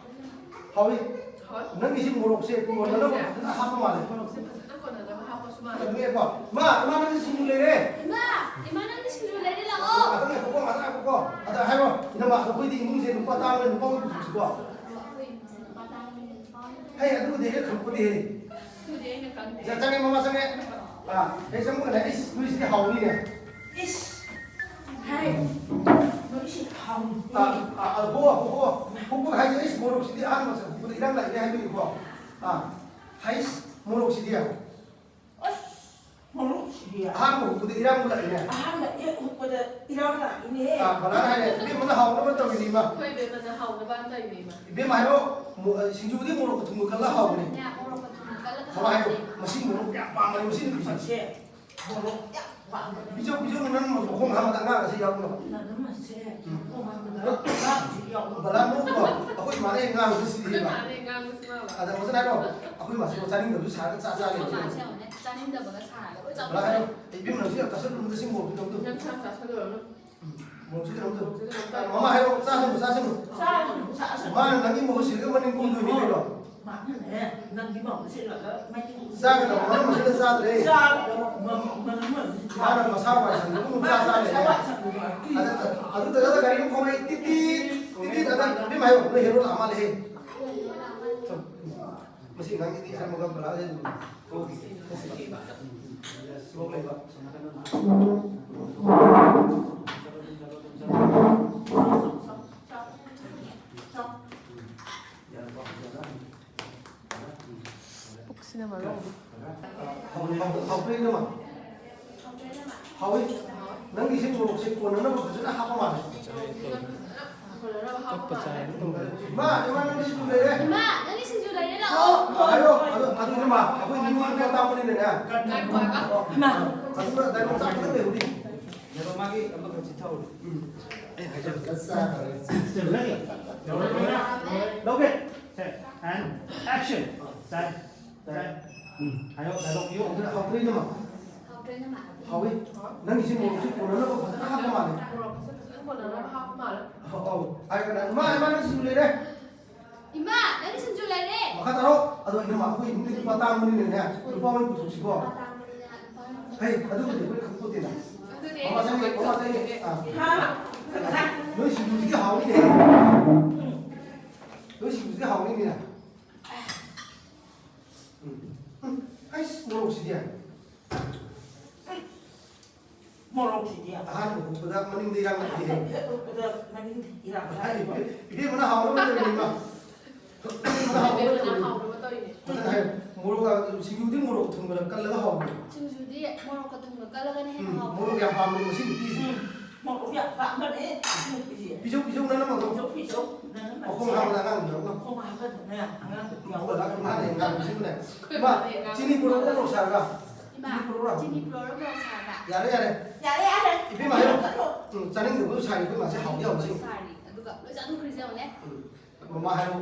ꯍꯥꯎꯏ꯫ ꯍꯥꯎꯏ꯫ ꯅꯪꯒꯤꯁꯤ ꯃꯣꯔꯣꯛꯁꯦ ꯀꯣꯟꯅꯅꯕ ꯐꯖꯅ ꯍꯥꯞꯄ ꯃꯥꯜꯂꯦ꯫ ꯃꯣꯔꯣꯛꯁꯦ ꯐꯖꯅ ꯀꯣꯟꯅꯅꯕ ꯍꯥꯞꯄ ꯁꯨꯃꯥꯏꯅ ꯑꯗꯨꯅꯦꯀꯣ꯫ ꯏꯃꯥ, ꯏꯃꯥ, ꯅꯪꯒꯤ ꯁꯤꯡꯖꯨ ꯂꯩꯔꯦ꯫ ꯏꯃꯥ, ꯏꯃꯥ, ꯅꯪꯒꯤ ꯁꯤꯡꯖꯨ ꯂꯩꯔꯦ, ꯂꯥꯛꯑꯣ꯫ ꯉꯥꯛꯇꯪ ꯉꯥꯏꯈꯣꯀꯣ, ꯉꯥꯛꯇꯪ ꯉꯥꯏꯈꯣꯀꯣ꯫ ꯑꯗ ꯍꯥꯏꯔꯣ, ꯏꯅꯝꯃ, ꯑꯩꯈꯣꯏꯗꯤ ꯏꯃꯨꯡꯁꯦ ꯅꯨꯄꯥ ꯇꯥꯡꯕꯅꯤꯅ ꯅꯨꯄꯥ ꯑꯣꯏꯅ ꯄꯨꯊꯣꯛꯁꯤꯀꯣ꯫ ꯑꯩꯈꯣꯏ ꯏꯃꯨꯡꯁꯦ ꯅꯨꯄꯥ ꯇꯥꯡꯕꯅꯤꯅ ꯅꯨꯄꯥ ꯑꯣꯏꯅ ꯄꯨꯊꯣꯛꯁꯤꯀꯣ꯫ ꯍꯩ, ꯑꯗꯨꯕꯨꯗꯤ ꯑꯩꯅ ꯈꯪꯄꯣꯠꯇꯦꯍꯦ꯫ ꯑꯗꯨꯗꯤ ꯑꯩꯅ ꯈꯪꯗꯦ꯫ ꯆꯪꯉꯦ, ꯃꯃꯥ ꯆꯪꯉꯦ꯫ ꯑꯥ, ꯍꯩ, ꯆꯪꯉꯛꯑꯣꯅꯦ꯫ ꯏꯁ, ꯅꯣꯏꯁꯤꯗꯤ ꯍꯥꯎꯅꯤꯅꯦ꯫ ꯏꯁ, ꯍꯩ, ꯅꯣꯏꯁꯤ ꯍꯥꯎꯅꯤ꯫ ꯑꯥ, ꯑꯥ, ꯑꯥ, ꯍꯣ, ꯍꯣ, ꯍꯣ꯫ ꯍꯨꯞꯄ ꯍꯥꯏꯁꯦ, ꯏꯁ, ꯃꯣꯔꯣꯛꯁꯤꯗꯤ ꯑꯍꯥꯟꯕ ꯆꯪꯉꯛꯄꯗ ꯏꯔꯥꯡ ꯂꯥꯛꯏꯅꯦ ꯍꯥꯏꯕꯤꯌꯨꯀꯣ꯫ ꯑꯥ, ꯍꯩꯁ, ꯃꯣꯔꯣꯛꯁꯤꯗꯤ꯫ ꯑꯁ, ꯃꯣꯔꯣꯛꯁꯤꯗꯤ꯫ ꯑꯍꯥꯟꯕ ꯍꯨꯛꯄꯗ ꯏꯔꯥꯡ ꯂꯥꯛꯏꯅꯦ꯫ ꯑꯍꯥꯟꯕ ꯍꯦꯛ ꯍꯨꯛꯄꯗ ꯏꯔꯥꯡ ꯂꯥꯛꯏꯅꯦ꯫ ꯑꯥ, ꯕꯂꯥꯅ ꯍꯥꯏꯔꯦ, "ꯏꯕꯦꯝꯃꯅ ꯍꯥꯎꯅꯕ ꯇꯧꯔꯤꯅꯤ, ꯏꯃꯥ꯫" ꯑꯩꯈꯣꯏ ꯏꯕꯦꯝꯃꯅ ꯍꯥꯎꯅꯕ ꯇꯧꯔꯤꯅꯦ, ꯏꯃꯥ꯫ ꯏꯕꯦꯝꯃ ꯍꯥꯏꯔꯣ, ꯃꯣ-, ꯑ, ꯁꯤꯡꯖꯨꯗꯤ ꯃꯣꯔꯣꯛꯀ ꯊꯨꯝꯒ ꯀꯜꯂ ꯍꯥꯎꯕꯅꯦ꯫ ꯁꯤꯡꯖꯨꯗꯤꯅꯦ, ꯃꯣꯔꯣꯛꯀ ꯊꯨꯝꯒ ꯀꯜꯂꯒ ꯃꯃꯥ ꯍꯥꯏꯔꯣ, ꯍꯥꯎꯕꯅꯦ꯫ "ꯃꯁꯤ ꯃꯣꯔꯣꯛ ꯌꯥꯝ ꯄꯥꯝꯕꯅꯦ, ꯃꯁꯤ ꯅꯨꯄꯤꯁꯦ꯫" ꯃꯁꯦ ꯃꯣꯔꯣꯛ ꯌꯥꯝ ꯄꯥꯝꯕꯅꯦ꯫ ꯄꯤꯖꯧ, ꯄꯤꯖꯧ, ꯅꯪ ꯃꯈꯣꯡ ꯍꯥꯝꯕꯗ ꯑꯉꯥꯡ ꯑꯁꯤ ꯌꯥꯎꯅꯕ꯫ ꯅꯪ ꯃꯁꯦ ꯎꯝ꯫ ꯃꯈꯣꯡ ꯍꯥꯝꯕꯗ ꯑꯉꯥꯡꯁꯤ ꯌꯥꯎꯅꯕ꯫ ꯕꯂꯥ ꯅꯣꯛꯇ꯭ꯔꯣ? ꯑꯩꯈꯣꯏ ꯃꯥꯅ ꯍꯦꯛ ꯉꯥꯡꯕꯁꯤꯗꯤ ꯑꯩꯈꯣꯏ ꯍꯦꯛ ꯃꯥꯅ ꯍꯦꯛ ꯉꯥꯡꯕꯁꯤ ꯃꯥ꯫ ꯑꯗ ꯃꯁꯤꯅ ꯍꯥꯏꯔꯣ, ꯑꯩꯈꯣꯏ ꯃꯥꯁꯤꯕꯨ ꯆꯥꯅꯤꯡꯗꯕꯁꯨ ꯁꯥꯔꯒ ꯆꯥ ꯆꯥ ꯂꯩꯕꯁꯦ꯫ ꯑꯩꯈꯣꯏ ꯃꯥꯁꯦ ꯌꯦꯡꯉꯨꯅꯦ, ꯆꯥꯅꯤꯡꯗꯕꯒ ꯁꯥꯔꯒ ꯂꯣꯏ ꯕꯂꯥ ꯍꯥꯏꯔꯣ, ꯆꯥꯊꯣꯛꯈ꯭ꯔꯦ꯫ "ꯏꯕꯦꯝ, ꯅꯪꯁꯨ ꯌꯥꯝ ꯆꯥꯁꯤꯜꯂꯨꯅꯨꯗ, ꯁꯤ ꯃꯣꯔꯣꯛꯁꯤ ꯅꯪꯗꯨ꯫" ꯅꯪ ꯆꯥꯛ ꯆꯥꯁꯤꯜꯂꯨꯔꯅꯨ꯫ ꯎꯝ, ꯃꯣꯔꯣꯛꯁꯤ ꯀꯩꯅꯣꯝ ꯇꯧ꯫ ꯃꯣꯔꯣꯛꯁꯤ ꯀꯩꯅꯣꯝ ꯇꯧ꯫ ꯃꯃꯥ ꯍꯥꯏꯔꯣ, "ꯆꯥꯁꯤꯜꯂꯨ, ꯆꯥꯁꯤꯜꯂꯨ꯫" ꯆꯥꯁꯤꯜꯂꯨ, ꯆꯥꯁꯤꯜꯂꯨ꯫ ꯃꯥꯅ ꯅꯪꯒꯤ ꯃꯍꯨꯠ ꯁꯤꯜꯂꯒ ꯃꯅꯤꯡ ꯀꯨꯝꯗꯣꯏꯅꯤ ꯀꯩꯅꯣ꯫ ꯃꯥꯅꯅꯦ, ꯅꯪꯒꯤ ꯃꯍꯨꯠ ꯁꯤꯜꯂꯒ ꯃꯅꯤꯡ ꯀꯨꯝꯗꯣꯏꯅꯤ꯫ ꯆꯥꯒꯗꯕ ꯃꯅꯝ ꯁꯤꯜꯂ ꯆꯥꯗ꯭ꯔꯦ꯫ ꯆꯥꯒꯗꯕ ꯃ-, ꯃꯅꯝ ꯁꯤꯜꯂ ꯃꯥꯅ ꯃꯁꯥ ꯋꯥꯏ ꯁꯪꯗꯕꯒꯨꯝ ꯆꯥ ꯆꯥ ꯂꯩꯔꯦ꯫ ꯃꯁꯥ ꯋꯥꯏ ꯁꯪꯗꯕ꯫ ꯑꯗ, ꯑꯗꯨ ꯇꯧꯔꯒ ꯒꯥꯔꯤ ꯑꯃ ꯈꯣꯡꯉꯛꯑꯦ, ꯇꯤꯠ ꯇꯤꯠ, ꯇꯤꯠ ꯇꯤꯠ, ꯑꯗ, ꯏꯕꯦꯝꯃ ꯍꯥꯏꯌꯣ, ꯅꯣꯏ ꯍꯦꯔꯣ ꯂꯥꯛꯑ ꯃꯥꯜꯂꯦꯍꯦ꯫ ꯃꯁꯤ ꯑꯉꯥꯡꯁꯤꯗꯤ ꯍꯥꯏꯔꯝꯃꯒ ꯕꯂꯥꯁꯦ ꯑꯗꯨꯝ ꯊꯣꯛꯈꯤ꯫ ꯊꯣꯛ ꯂꯩꯕ꯫ ꯄꯨꯛꯁꯤꯅ ꯃꯔꯣꯜ ꯑꯃ꯫ ꯍꯥꯎ-, ꯍꯥꯎ-, ꯍꯥꯎꯕ꯭ꯔꯥ, ꯏꯅꯝꯃ? ꯍꯥꯎꯏ꯫ ꯅꯪꯒꯤꯁꯦ ꯃꯣꯔꯣꯛꯁꯦ ꯀꯣꯟꯅꯅꯕ ꯐꯖꯅ ꯍꯥꯞꯄ ꯃꯥꯜꯂꯦ꯫ ꯀꯞꯄ ꯆꯥꯏ꯫ ꯏꯃꯥ, ꯏꯃꯥ, ꯅꯪꯒꯤ ꯁꯤꯡꯖꯨ ꯂꯩꯔꯦ꯫ ꯏꯃꯥ, ꯅꯪꯒꯤ ꯁꯤꯡꯖꯨ ꯂꯩꯔꯦ, ꯂꯥꯛꯑꯣ꯫ ꯍꯥꯏꯌꯣ, ꯑꯗꯨ, ꯑꯗꯨ ꯏꯅꯝꯃ, ꯑꯩꯈꯣꯏ ꯅꯤꯉꯣꯜ ꯅꯤꯉꯣꯜ ꯇꯥꯛꯄꯅꯤꯅꯅꯦ꯫ ꯉꯥꯏꯈꯣ, ꯉꯥꯏꯈꯣ꯫ ꯏꯃꯥ꯫ ꯑꯗꯨꯅ ꯗꯥꯏꯂꯣꯛ ꯆꯥꯛ ꯈꯛꯇꯪ ꯂꯩꯍꯧꯔꯤ꯫ ꯉꯥꯏꯈꯣ, ꯃꯥꯒꯤ ꯑꯃꯈꯛꯁꯤ ꯊꯧꯔꯤ꯫ ꯎꯝ꯫ ꯑꯩ ꯍꯥꯏꯖꯔꯛꯀꯦ꯫ Still ready? Ready? Okay. Set. And action. ꯆꯥꯏ꯫ ꯆꯥꯏ꯫ ꯎꯝ꯫ ꯍꯥꯏꯌꯣ, ꯗꯥꯏꯂꯣꯛ ꯄꯤꯌꯣ꯫ ꯍꯥꯎꯇ꯭ꯔꯦ, ꯍꯥꯎꯇ꯭ꯔꯦ, ꯏꯅꯝꯃ꯫ ꯍꯥꯎꯋꯤ꯫ ꯅꯪꯒꯤꯁꯤ ꯃꯣꯔꯣꯛꯁꯤ ꯀꯣꯟꯅꯅꯕ ꯐꯖꯅ ꯍꯥꯞꯄ ꯃꯥꯜꯂꯦ꯫ ꯃꯣꯔꯣꯛꯁꯦ ꯐꯖꯅ ꯀꯣꯟꯅꯅꯕ ꯍꯥꯞꯄ ꯃꯥꯜꯂꯦ꯫ ꯑꯧ, ꯑꯧ꯫ ꯍꯥꯏꯔꯒꯅ, "ꯏꯃꯥ, ꯏꯃꯥ, ꯅꯪ ꯁꯤꯡꯖꯨ ꯂꯩꯔꯦ"꯫ ꯏꯃꯥ, ꯅꯪꯒꯤ ꯁꯤꯡꯖꯨ ꯂꯩꯔꯦ꯫ ꯃꯈꯥ ꯇꯥꯔꯣ꯫ ꯑꯗꯣ ꯏꯅꯝꯃ, ꯑꯩꯈꯣꯏ ꯏꯃꯨꯡꯗꯤ ꯅꯨꯄꯥ ꯇꯥꯡꯕꯅꯤꯅꯅꯦ, ꯅꯨꯄꯥ ꯑꯣꯏꯅ ꯄꯨꯊꯣꯛꯁꯤꯀꯣ꯫ ꯍꯩ, ꯑꯗꯨꯕꯨꯗꯤ ꯑꯩꯈꯣꯏ ꯈꯪꯄꯣꯠꯇꯦꯅ꯫ ꯑꯗꯨꯗꯤ ꯃꯃꯥ ꯆꯪꯉꯦ, ꯃꯃꯥ ꯆꯪꯉꯦ꯫ ꯑꯥ꯫ ꯍꯥ? ꯅꯣꯏ ꯁꯤꯡꯖꯨꯁꯤꯗꯤ ꯍꯥꯎꯅꯤꯅꯦ꯫ ꯅꯣꯏ ꯁꯤꯡꯖꯨꯁꯤꯗꯤ ꯍꯥꯎꯅꯤꯅꯦ꯫ ꯎꯝ꯫ ꯎꯝ꯫ ꯑꯩꯁ, ꯃꯣꯔꯣꯛꯁꯤꯗꯤ꯫ ꯃꯣꯔꯣꯛꯁꯤꯗꯤ꯫ ꯑꯍꯥꯟꯕ ꯍꯨꯞꯄꯗ ꯃꯅꯤꯡꯗ ꯏꯔꯥꯡ ꯂꯩꯇꯦ꯫ ꯍꯦꯛ ꯍꯨꯞꯄꯗ ꯃꯅꯤꯡꯗ ꯏꯔꯥꯡ ꯂꯩꯇꯦ꯫ ꯏꯕꯦꯝꯃꯅ ꯍꯥꯎꯅꯕ ꯇꯧꯔꯤꯅꯦ, ꯏꯃꯥ꯫ ꯏꯕꯦꯝꯃꯅ ꯍꯥꯎꯅꯕ ꯇꯧꯔꯤꯅꯦ꯫ ꯃꯊꯪ ꯍꯥꯏꯌꯨ꯫ ꯃꯣꯔꯣꯛ, ꯁꯤꯡꯖꯨꯗꯤ ꯃꯣꯔꯣꯛ ꯊꯨꯝꯒ ꯀꯜꯂꯒ ꯍꯥꯎꯕꯅꯦ꯫ ꯁꯤꯡꯖꯨꯗꯤ ꯃꯣꯔꯣꯛꯀ ꯊꯨꯝꯒ ꯀꯜꯂꯒꯅ ꯍꯦꯟꯅ ꯎꯝ, ꯍꯥꯎꯕꯅꯦ꯫ ꯃꯣꯔꯣꯛ ꯌꯥꯝ ꯄꯥꯝꯕꯅꯦ ꯃꯁꯤ ꯅꯨꯄꯤꯁꯦ꯫ ꯎꯝ, ꯃꯣꯔꯣꯛ ꯌꯥꯝ ꯄꯥꯝꯕꯅꯦ ꯁꯤ ꯅꯨꯄꯤꯁꯦ꯫ ꯄꯤꯖꯧ, ꯄꯤꯖꯧ, ꯅꯪꯅ ꯃꯇꯧ꯫ ꯄꯤꯖꯧ, ꯄꯤꯖꯧ, ꯅꯪꯅ ꯃꯇꯧ꯫ ꯃꯈꯣꯡ ꯍꯥꯝꯕꯗ ꯑꯉꯥꯡ ꯌꯥꯎꯅ꯫ ꯃꯈꯣꯡ ꯍꯥꯝꯕꯗꯅꯦ ꯑꯉꯥꯡ ꯌꯥꯎꯅ꯫ ꯃꯥꯅ ꯍꯦꯟꯅ ꯉꯥꯡꯕꯁꯤꯕꯨꯅꯦ꯫ ꯏꯃꯥ, ꯆꯤꯅꯤ ꯄꯨꯔꯛꯎꯔꯣ ꯃꯣꯔꯣꯛ ꯁꯥꯔꯒ? ꯏꯃꯥ, ꯆꯤꯅꯤ ꯄꯨꯔꯛꯎꯔꯣ? ꯆꯤꯅꯤ ꯄꯨꯔꯛꯎꯔꯣ ꯃꯣꯔꯣꯛ ꯁꯥꯔꯒ? ꯌꯥꯔꯦ, ꯌꯥꯔꯦ꯫ ꯌꯥꯔꯦ, ꯌꯥꯔꯦ꯫ ꯏꯕꯦꯝꯃ, ꯍꯥꯏꯌꯣ꯫ ꯆꯠꯂꯣ꯫ ꯎꯝ, ꯆꯥꯅꯤꯡꯗꯕꯗꯨ ꯁꯥꯔꯤ, ꯑꯩꯈꯣꯏ ꯃꯥꯁꯦ ꯍꯥꯎꯗꯤ ꯍꯥꯎꯁꯤ꯫ ꯁꯥꯔꯤ꯫ ꯑꯗꯨꯒ ꯂꯣꯏ ꯆꯥꯊꯣꯛꯈ꯭ꯔꯤꯁꯦ ꯌꯦꯡꯉꯨꯅꯦ꯫ ꯎꯝ꯫ ꯃꯃꯥ ꯍꯥꯏꯔꯣ꯫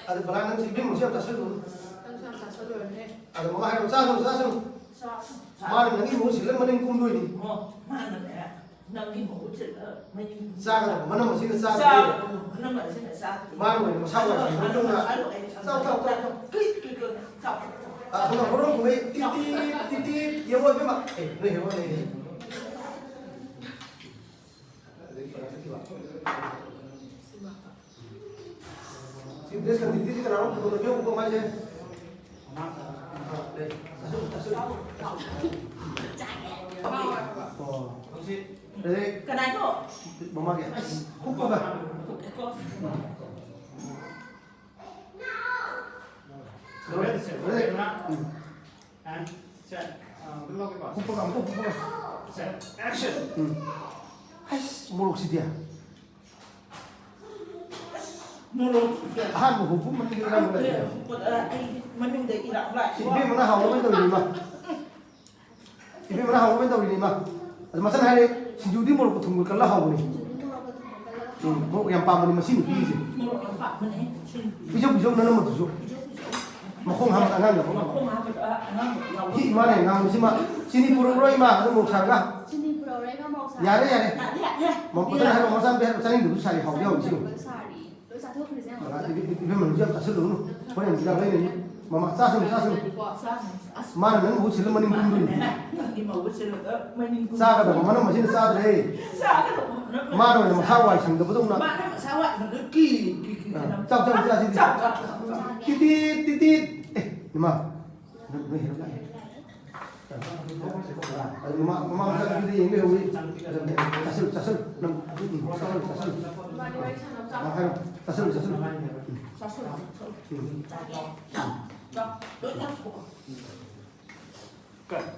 ꯑꯗꯨ ꯕꯂꯥ, ꯅꯪꯁꯨ ꯏꯕꯦꯝꯃꯁꯨ ꯌꯥꯝ ꯆꯥꯁꯤꯜꯂꯨꯅꯨ꯫ ꯅꯪꯁꯨ ꯌꯥꯝ ꯆꯥꯁꯤꯜꯂꯨꯔꯅꯨꯍꯦ꯫ ꯑꯗꯣ ꯃꯃꯥ ꯍꯥꯏꯔꯣ, "ꯆꯥꯁꯅꯨ, ꯆꯥꯁꯅꯨ꯫ ꯆꯥꯁꯅꯨ, ꯆꯥꯁꯅꯨ꯫ ꯃꯥꯅ ꯅꯪꯒꯤ ꯃꯍꯨꯠ ꯁꯤꯜꯂ ꯃꯅꯤꯡ ꯀꯨꯝꯗꯣꯏꯅꯤ꯫" ꯑꯣ, ꯃꯥꯅꯅꯦ, ꯅꯪꯒꯤ ꯃꯍꯨꯠ ꯁꯤꯜꯂ ꯃꯅꯤꯡ ꯀꯨꯝꯗꯣꯏꯅꯤ꯫ ꯆꯥꯒꯗꯕ ꯃꯅꯝ ꯑꯁꯤꯅ ꯆꯥꯒꯗꯕ꯫ ꯆꯥꯒꯗꯕ ꯃꯅꯝ ꯑꯁꯤꯅ ꯆꯥꯒꯗꯕꯅꯤ꯫ ꯃꯥꯅ ꯑꯣꯏꯅ ꯃꯁꯥ ꯋꯥꯏ ꯁꯦꯡꯗꯣꯛꯇꯅ꯫ ꯑꯗꯣ, ꯑꯗꯣ, ꯑꯩ ꯆꯥꯎ, ꯆꯥꯎ, ꯆꯥꯎ, ꯆꯥꯎ꯫ ꯀ꯭ꯔꯤꯛ, ꯀ꯭ꯔꯤꯛ, ꯀ꯭ꯔꯤꯛ, ꯆꯥꯎ꯫ ꯑ, ꯁꯣꯝꯗ ꯍꯣꯔꯣꯟ ꯀꯨꯝꯍꯩ ꯇꯤꯠ, ꯇꯤꯠ, ꯇꯤꯠ, ꯇꯤꯠ ꯌꯦꯡꯉꯣ ꯏꯕꯦꯝꯃ꯫ ꯑꯦ, ꯅꯣꯏ ꯍꯦꯔꯣ ꯂꯩꯔꯦ꯫ ꯁꯤ ꯗ꯭ꯔꯦꯁ ꯀꯟꯇ꯭ꯔꯤꯕ꯭ꯌꯨꯇꯤꯁꯤ ꯀꯅꯥꯅꯣ ꯄꯨꯊꯣꯛꯅꯕꯤꯌꯨꯀꯣ ꯃꯥꯏꯁꯦ? ꯑꯥ, ꯂꯩ꯫ ꯆꯠꯁꯤꯜꯂꯨ, ꯆꯠꯁꯤꯜꯂꯨ, ꯆꯠꯁꯤꯜꯂꯨ꯫ ꯑꯣ꯫ ꯍꯧꯖꯤꯛ ꯀꯅꯥꯅꯣ? ꯃꯃꯥꯒꯤ꯫ ꯑꯁ, ꯍꯨꯞꯄꯒ꯫ ꯍꯨꯞꯄꯦꯀꯣ꯫ ꯂꯣꯏꯔꯦ, ꯂꯣꯏꯔꯦ꯫ ꯎꯝ꯫ And set. ꯑꯥ, ꯑꯗꯨꯝ ꯂꯧꯒꯦꯀꯣ꯫ ꯍꯨꯞꯄꯒ, ꯑꯃꯨꯛꯀ ꯍꯨꯞꯄꯒ꯫ Set. Action. ꯎꯝ꯫ ꯑꯁ, ꯃꯣꯔꯣꯛꯁꯤꯗꯤ꯫ ꯃꯣꯔꯣꯛꯁꯤꯗꯤ꯫ ꯑꯍꯥꯟꯕ ꯍꯨꯞꯄ ꯃꯅꯨꯡꯗ ꯏꯔꯥꯡ ꯂꯩꯔꯦ꯫ ꯑꯩ ꯃꯅꯨꯡꯗ ꯏꯔꯥꯡ ꯂꯥꯛꯑꯦ꯫ ꯏꯕꯦꯝꯃꯅ ꯍꯥꯎꯅꯕ ꯇꯧꯔꯤꯅꯤ, ꯏꯃꯥ꯫ ꯏꯕꯦꯝꯃꯅ ꯍꯥꯎꯅꯕ ꯇꯧꯔꯤꯅꯤ, ꯏꯃꯥ꯫ ꯑꯗꯨ ꯃꯁꯥꯅ ꯍꯥꯏꯔꯦ, "ꯁꯤꯡꯖꯨꯗꯤ ꯃꯣꯔꯣꯛꯀ ꯊꯨꯝꯒ ꯀꯜꯂ ꯍꯥꯎꯕꯅꯤ꯫" ꯁꯤꯡꯖꯨꯗꯤ ꯃꯣꯔꯣꯛꯀ ꯊꯨꯝꯒ ꯀꯜꯂꯒ ꯎꯝ, ꯃꯣꯔꯣꯛ ꯌꯥꯝ ꯄꯥꯝꯕꯅꯤ ꯃꯁꯤ ꯅꯨꯄꯤꯁꯦ꯫ ꯃꯣꯔꯣꯛ ꯌꯥꯝ ꯄꯥꯝꯕꯅꯦ ꯁꯤ ꯅꯨꯄꯤ꯫ ꯄꯤꯖꯧ, ꯄꯤꯖꯧ, ꯅꯅꯝꯃꯗꯨꯁꯨ꯫ ꯄꯤꯖꯧ, ꯄꯤꯖꯧ꯫ ꯃꯈꯣꯡ ꯍꯥꯝꯕꯗ ꯑꯉꯥꯡ ꯌꯥꯎꯕ꯫ ꯃꯈꯣꯡ ꯍꯥꯝꯕꯗ ꯑꯉꯥꯡ ꯌꯥꯎꯕ꯫ ꯁꯤ ꯏꯃꯥꯅ ꯉꯥꯡꯕꯁꯤ ꯃꯥ, "ꯆꯤꯅꯤ ꯄꯨꯔꯛꯎꯔꯣ ꯏꯃꯥ?" ꯑꯗꯨ ꯃꯣꯔꯣꯛ ꯁꯥꯔꯒ꯫ ꯆꯤꯅꯤ ꯄꯨꯔꯛꯎꯔꯣ ꯏꯃꯥ, ꯃꯣꯔꯣꯛ ꯁꯥꯔꯒ? ꯌꯥꯔꯦ, ꯌꯥꯔꯦ꯫ ꯌꯥꯔꯦ, ꯌꯥꯔꯦ꯫ ꯃ-, ꯐꯖꯅ ꯍꯥꯏꯔꯣ, ꯃꯆꯥꯅꯨꯄꯤ ꯍꯥꯏꯔꯣ, ꯆꯥꯅꯤꯡꯗꯕꯁꯨ ꯁꯥꯔꯤ, ꯍꯥꯎꯗꯤ ꯍꯥꯎꯔꯤ ꯁꯤ꯫ ꯆꯥꯅꯤꯡꯗꯕꯁꯨ ꯁꯥꯔꯤ꯫ ꯂꯣꯏ ꯆꯥꯊꯣꯛꯈ꯭ꯔꯤꯁꯦ ꯌꯦꯡꯉꯣ꯫ ꯑ, ꯏꯕꯦ-, ꯏꯕꯦꯝꯃ, ꯍꯧꯖꯤꯛ ꯌꯥꯝ ꯆꯥꯁꯤꯜꯂꯨꯅꯨ꯫ ꯍꯣꯔꯦꯟ ꯍꯤꯗꯥꯛ ꯂꯩꯔꯅꯤ꯫ ꯃꯃꯥ, ꯆꯥꯁꯅꯨ, ꯆꯥꯁꯅꯨ꯫ ꯆꯥꯁꯅꯨ꯫ ꯑꯁ꯫ ꯃꯥꯅ ꯅꯪ ꯃꯍꯨꯠ ꯁꯤꯜꯂ ꯃꯅꯤꯡ ꯀꯨꯝꯗꯣꯏꯅꯤ꯫ ꯅꯪꯒꯤ ꯃꯍꯨꯠ ꯁꯤꯜꯂꯒ ꯃꯅꯤꯡ ꯀꯨꯝ-, ꯆꯥꯒꯗꯕ ꯃꯅꯝ ꯑꯁꯤꯅ ꯆꯥꯗ꯭ꯔꯦ꯫ ꯆꯥꯒꯗꯕ ꯃꯅꯝ ꯃꯥꯅ ꯑꯣꯏꯅ ꯃꯁꯥ ꯋꯥꯏ ꯁꯪꯗꯕꯗꯧꯅ꯫ ꯃꯥꯅ ꯃꯁꯥ ꯋꯥꯏ ꯁꯪꯗꯕ ꯀꯤ, ꯀꯤ, ꯀꯤ, ꯑ, ꯀꯩꯅꯣ꯫ ꯆꯥꯎ, ꯆꯥꯎ, ꯆꯥꯁꯤ꯫ ꯆꯥꯎ, ꯆꯥꯎ, ꯆꯥꯎ, ꯆꯥꯎ꯫ ꯇꯤꯇꯤꯠ, ꯇꯤꯇꯤꯠ꯫ ꯑꯦ, ꯏꯃꯥ, ꯅꯣꯏ, ꯅꯣꯏ ꯍꯦꯔꯣ ꯂꯥꯛꯑꯦ꯫ ꯑꯗꯨ ꯃꯃꯥ, ꯃꯃꯥ ꯃꯆꯥꯅꯨꯄꯤꯗ ꯌꯦꯡ ꯂꯩꯍꯧꯏ꯫ ꯑꯗꯨꯅꯦ, ꯆꯥꯁꯜꯂꯨ, ꯆꯥꯁꯜꯂꯨ꯫ ꯅꯪ, ꯎꯝ, ꯆꯥꯁꯜꯂꯨ, ꯆꯥꯁꯜꯂꯨ꯫ ꯑ, ꯍꯥꯏꯔꯣ꯫ ꯆꯥꯁꯜꯂꯨ, ꯆꯥꯁꯜꯂꯨ꯫ ꯎꯝ꯫ ꯆꯥꯁꯜꯂꯨ, ꯆꯥꯁꯜꯂꯨ꯫ ꯎꯝ꯫ ꯆꯥꯎ, ꯂꯣꯏ ꯆꯥꯊꯣꯛꯑꯣ꯫